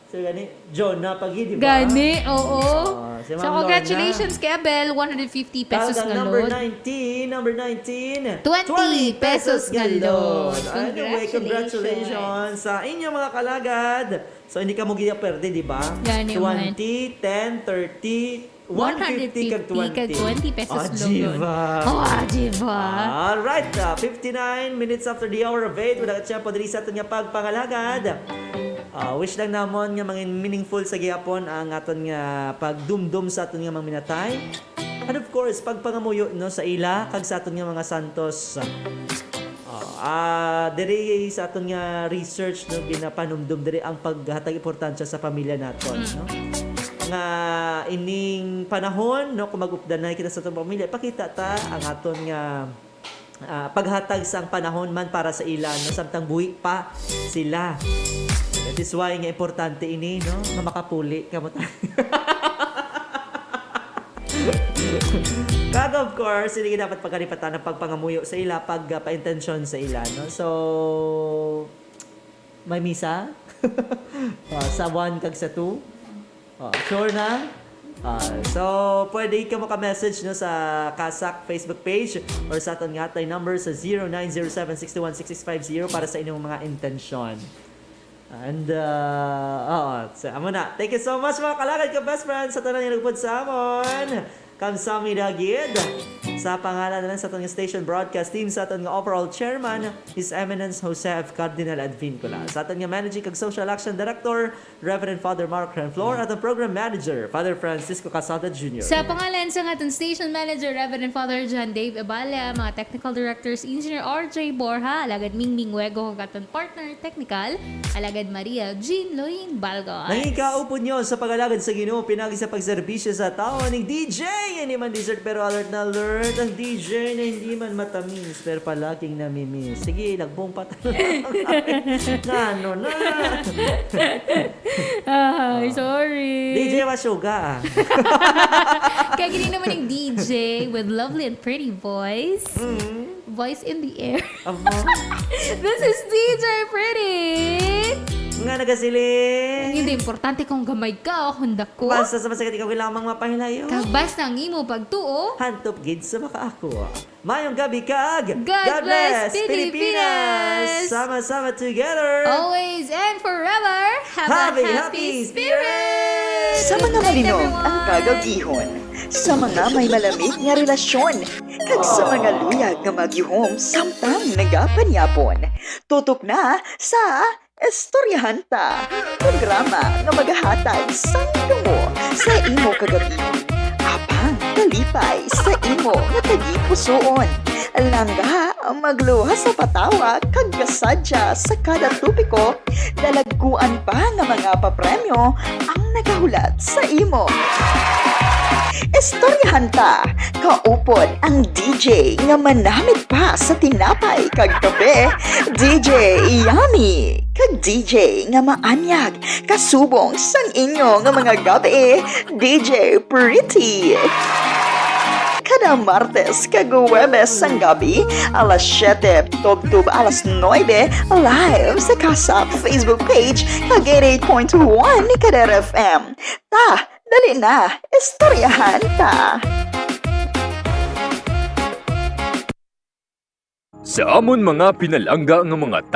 si gani, Jonah Pagi, di ba? Gani, oo. Ah, si So, Ma'am Lorna. congratulations kay Abel. One hundred fifty pesos Talagang nga number load. nineteen, number nineteen, Twenty pesos nga load. Anyway, Congratulations. congratulations sa inyong mga kalagad. So, hindi ka mo giyaperde, di ba? Gani man. Twenty, ten, thirty, one fifty kag One hundred fifty kag twenty. twenty pesos Ah, load. Jiva. Oh, ah, Jiva. Alright, ah, fifty-nine minutes after the hour of eight. Wala ka tiyempo diri sa aton nga pagpangalagad. Ah, wish lang namon nga mangin meaningful sa gihapon ang aton nga pagdumdom sa aton nga mga minatay. And of course, pagpangamuyo, no, sa ila kag sa aton nga mga santos. Oh, ah, diri sa aton nga research, no, ginapanumdum diri ang paghatag importansya sa pamilya naton, Mm. no? Nga ining panahon, no, kung mag-updanay kita sa atong pamilya, pakita ta ang aton nga, ah, paghatag sang panahon man para sa ila, no, samtang buhi pa sila. That is why nga importante ini, no, nga makapuli kamo ta. Kag of course, hindi dapat pagkalipatan ang pagpangamuyo sa ila, pag, ah, paintensyon sa ila, no? So, may misa? Ah, sa one kag sa two? Ah, sure na? Ah, so, pwede ka maka-message, no, sa CASAC Facebook page or sa aton nga hotline number sa zero nine zero seven six two one six six five zero para sa inyong mga intensyon. And, uh, oo, so, amo na. Thank you so much, mga kalagad ko, best friends, sa tanan nga nagpud sa amon. Kamsahamnida gid. Sa pangalan na lang sa aton nga station broadcast team, sa aton nga overall chairman, His Eminence Jose F. Cardinal Advincula. Sa aton nga managing kag social action director, Reverend Father Mark Renflor, at ang program manager, Father Francisco Casada Junior. Sa pangalan sa aton station manager, Reverend Father John Dave Abala, mga technical directors, Engineer R J Borja, alagad Mingming Wego, kag aton partner technical, alagad Maria Jean Loin Balgos. Nangikaupod nyo sa pag-alagad sa Ginoo, pinagi sa pagserbisyo sa tawo ning D J. Hindi man dessert, pero alert na alert ang D J na hindi man matamis, pero palaging namimiss. Sige, lagbong pa talaga. Ngano na? Ay, Oh. sorry. D J Masuga, ah. Kaya gini naman yung D J with lovely and pretty voice. Mm. Voice in the air. Aba. This is D J Pretty. Nga nagasiling. Hindi importante kung gamay ka o kung dako. Basta sa masakit ikaw kailangan mapahilayo. Kag basta ang imo pagtuo. Hantop gid sa makaako. Mayong gabi kag God bless, Pilipinas! Sama-sama together! Always and forever, have a Happy, happy happy spirit! spirit! Sa mga Good night, malinom everyone! ang kagabihon, sa mga may malamig nga relasyon, kag sa mga luyag nga magyuhom samtang nagapanyapon. Tutok na sa Istoryahan Ta, programa nga magahatag sang damo sa imo kagabihon, apang kalipay sa imo nga tagipusoon. Langga, magluwas sa patawa kag kasadya sa kada topiko, dalagkuan pa nga mga papremyo ang nagahulat sa imo. Istoryahan Ta, kaupod ang D J nga manamit pa sa tinapay kag kape, D J Yummy, kag D J nga maanyag kasubong sang inyo nga mga gabi, D J Pretty. Kada Martes kag Huwebes sang gabi, alas siyete tubtob alas nuebe, live sa Kasap Facebook page kag eighty-eight point one Kader F M. Ta, dali na, istoryahan ta. Sa amon mga pinalangga nga mga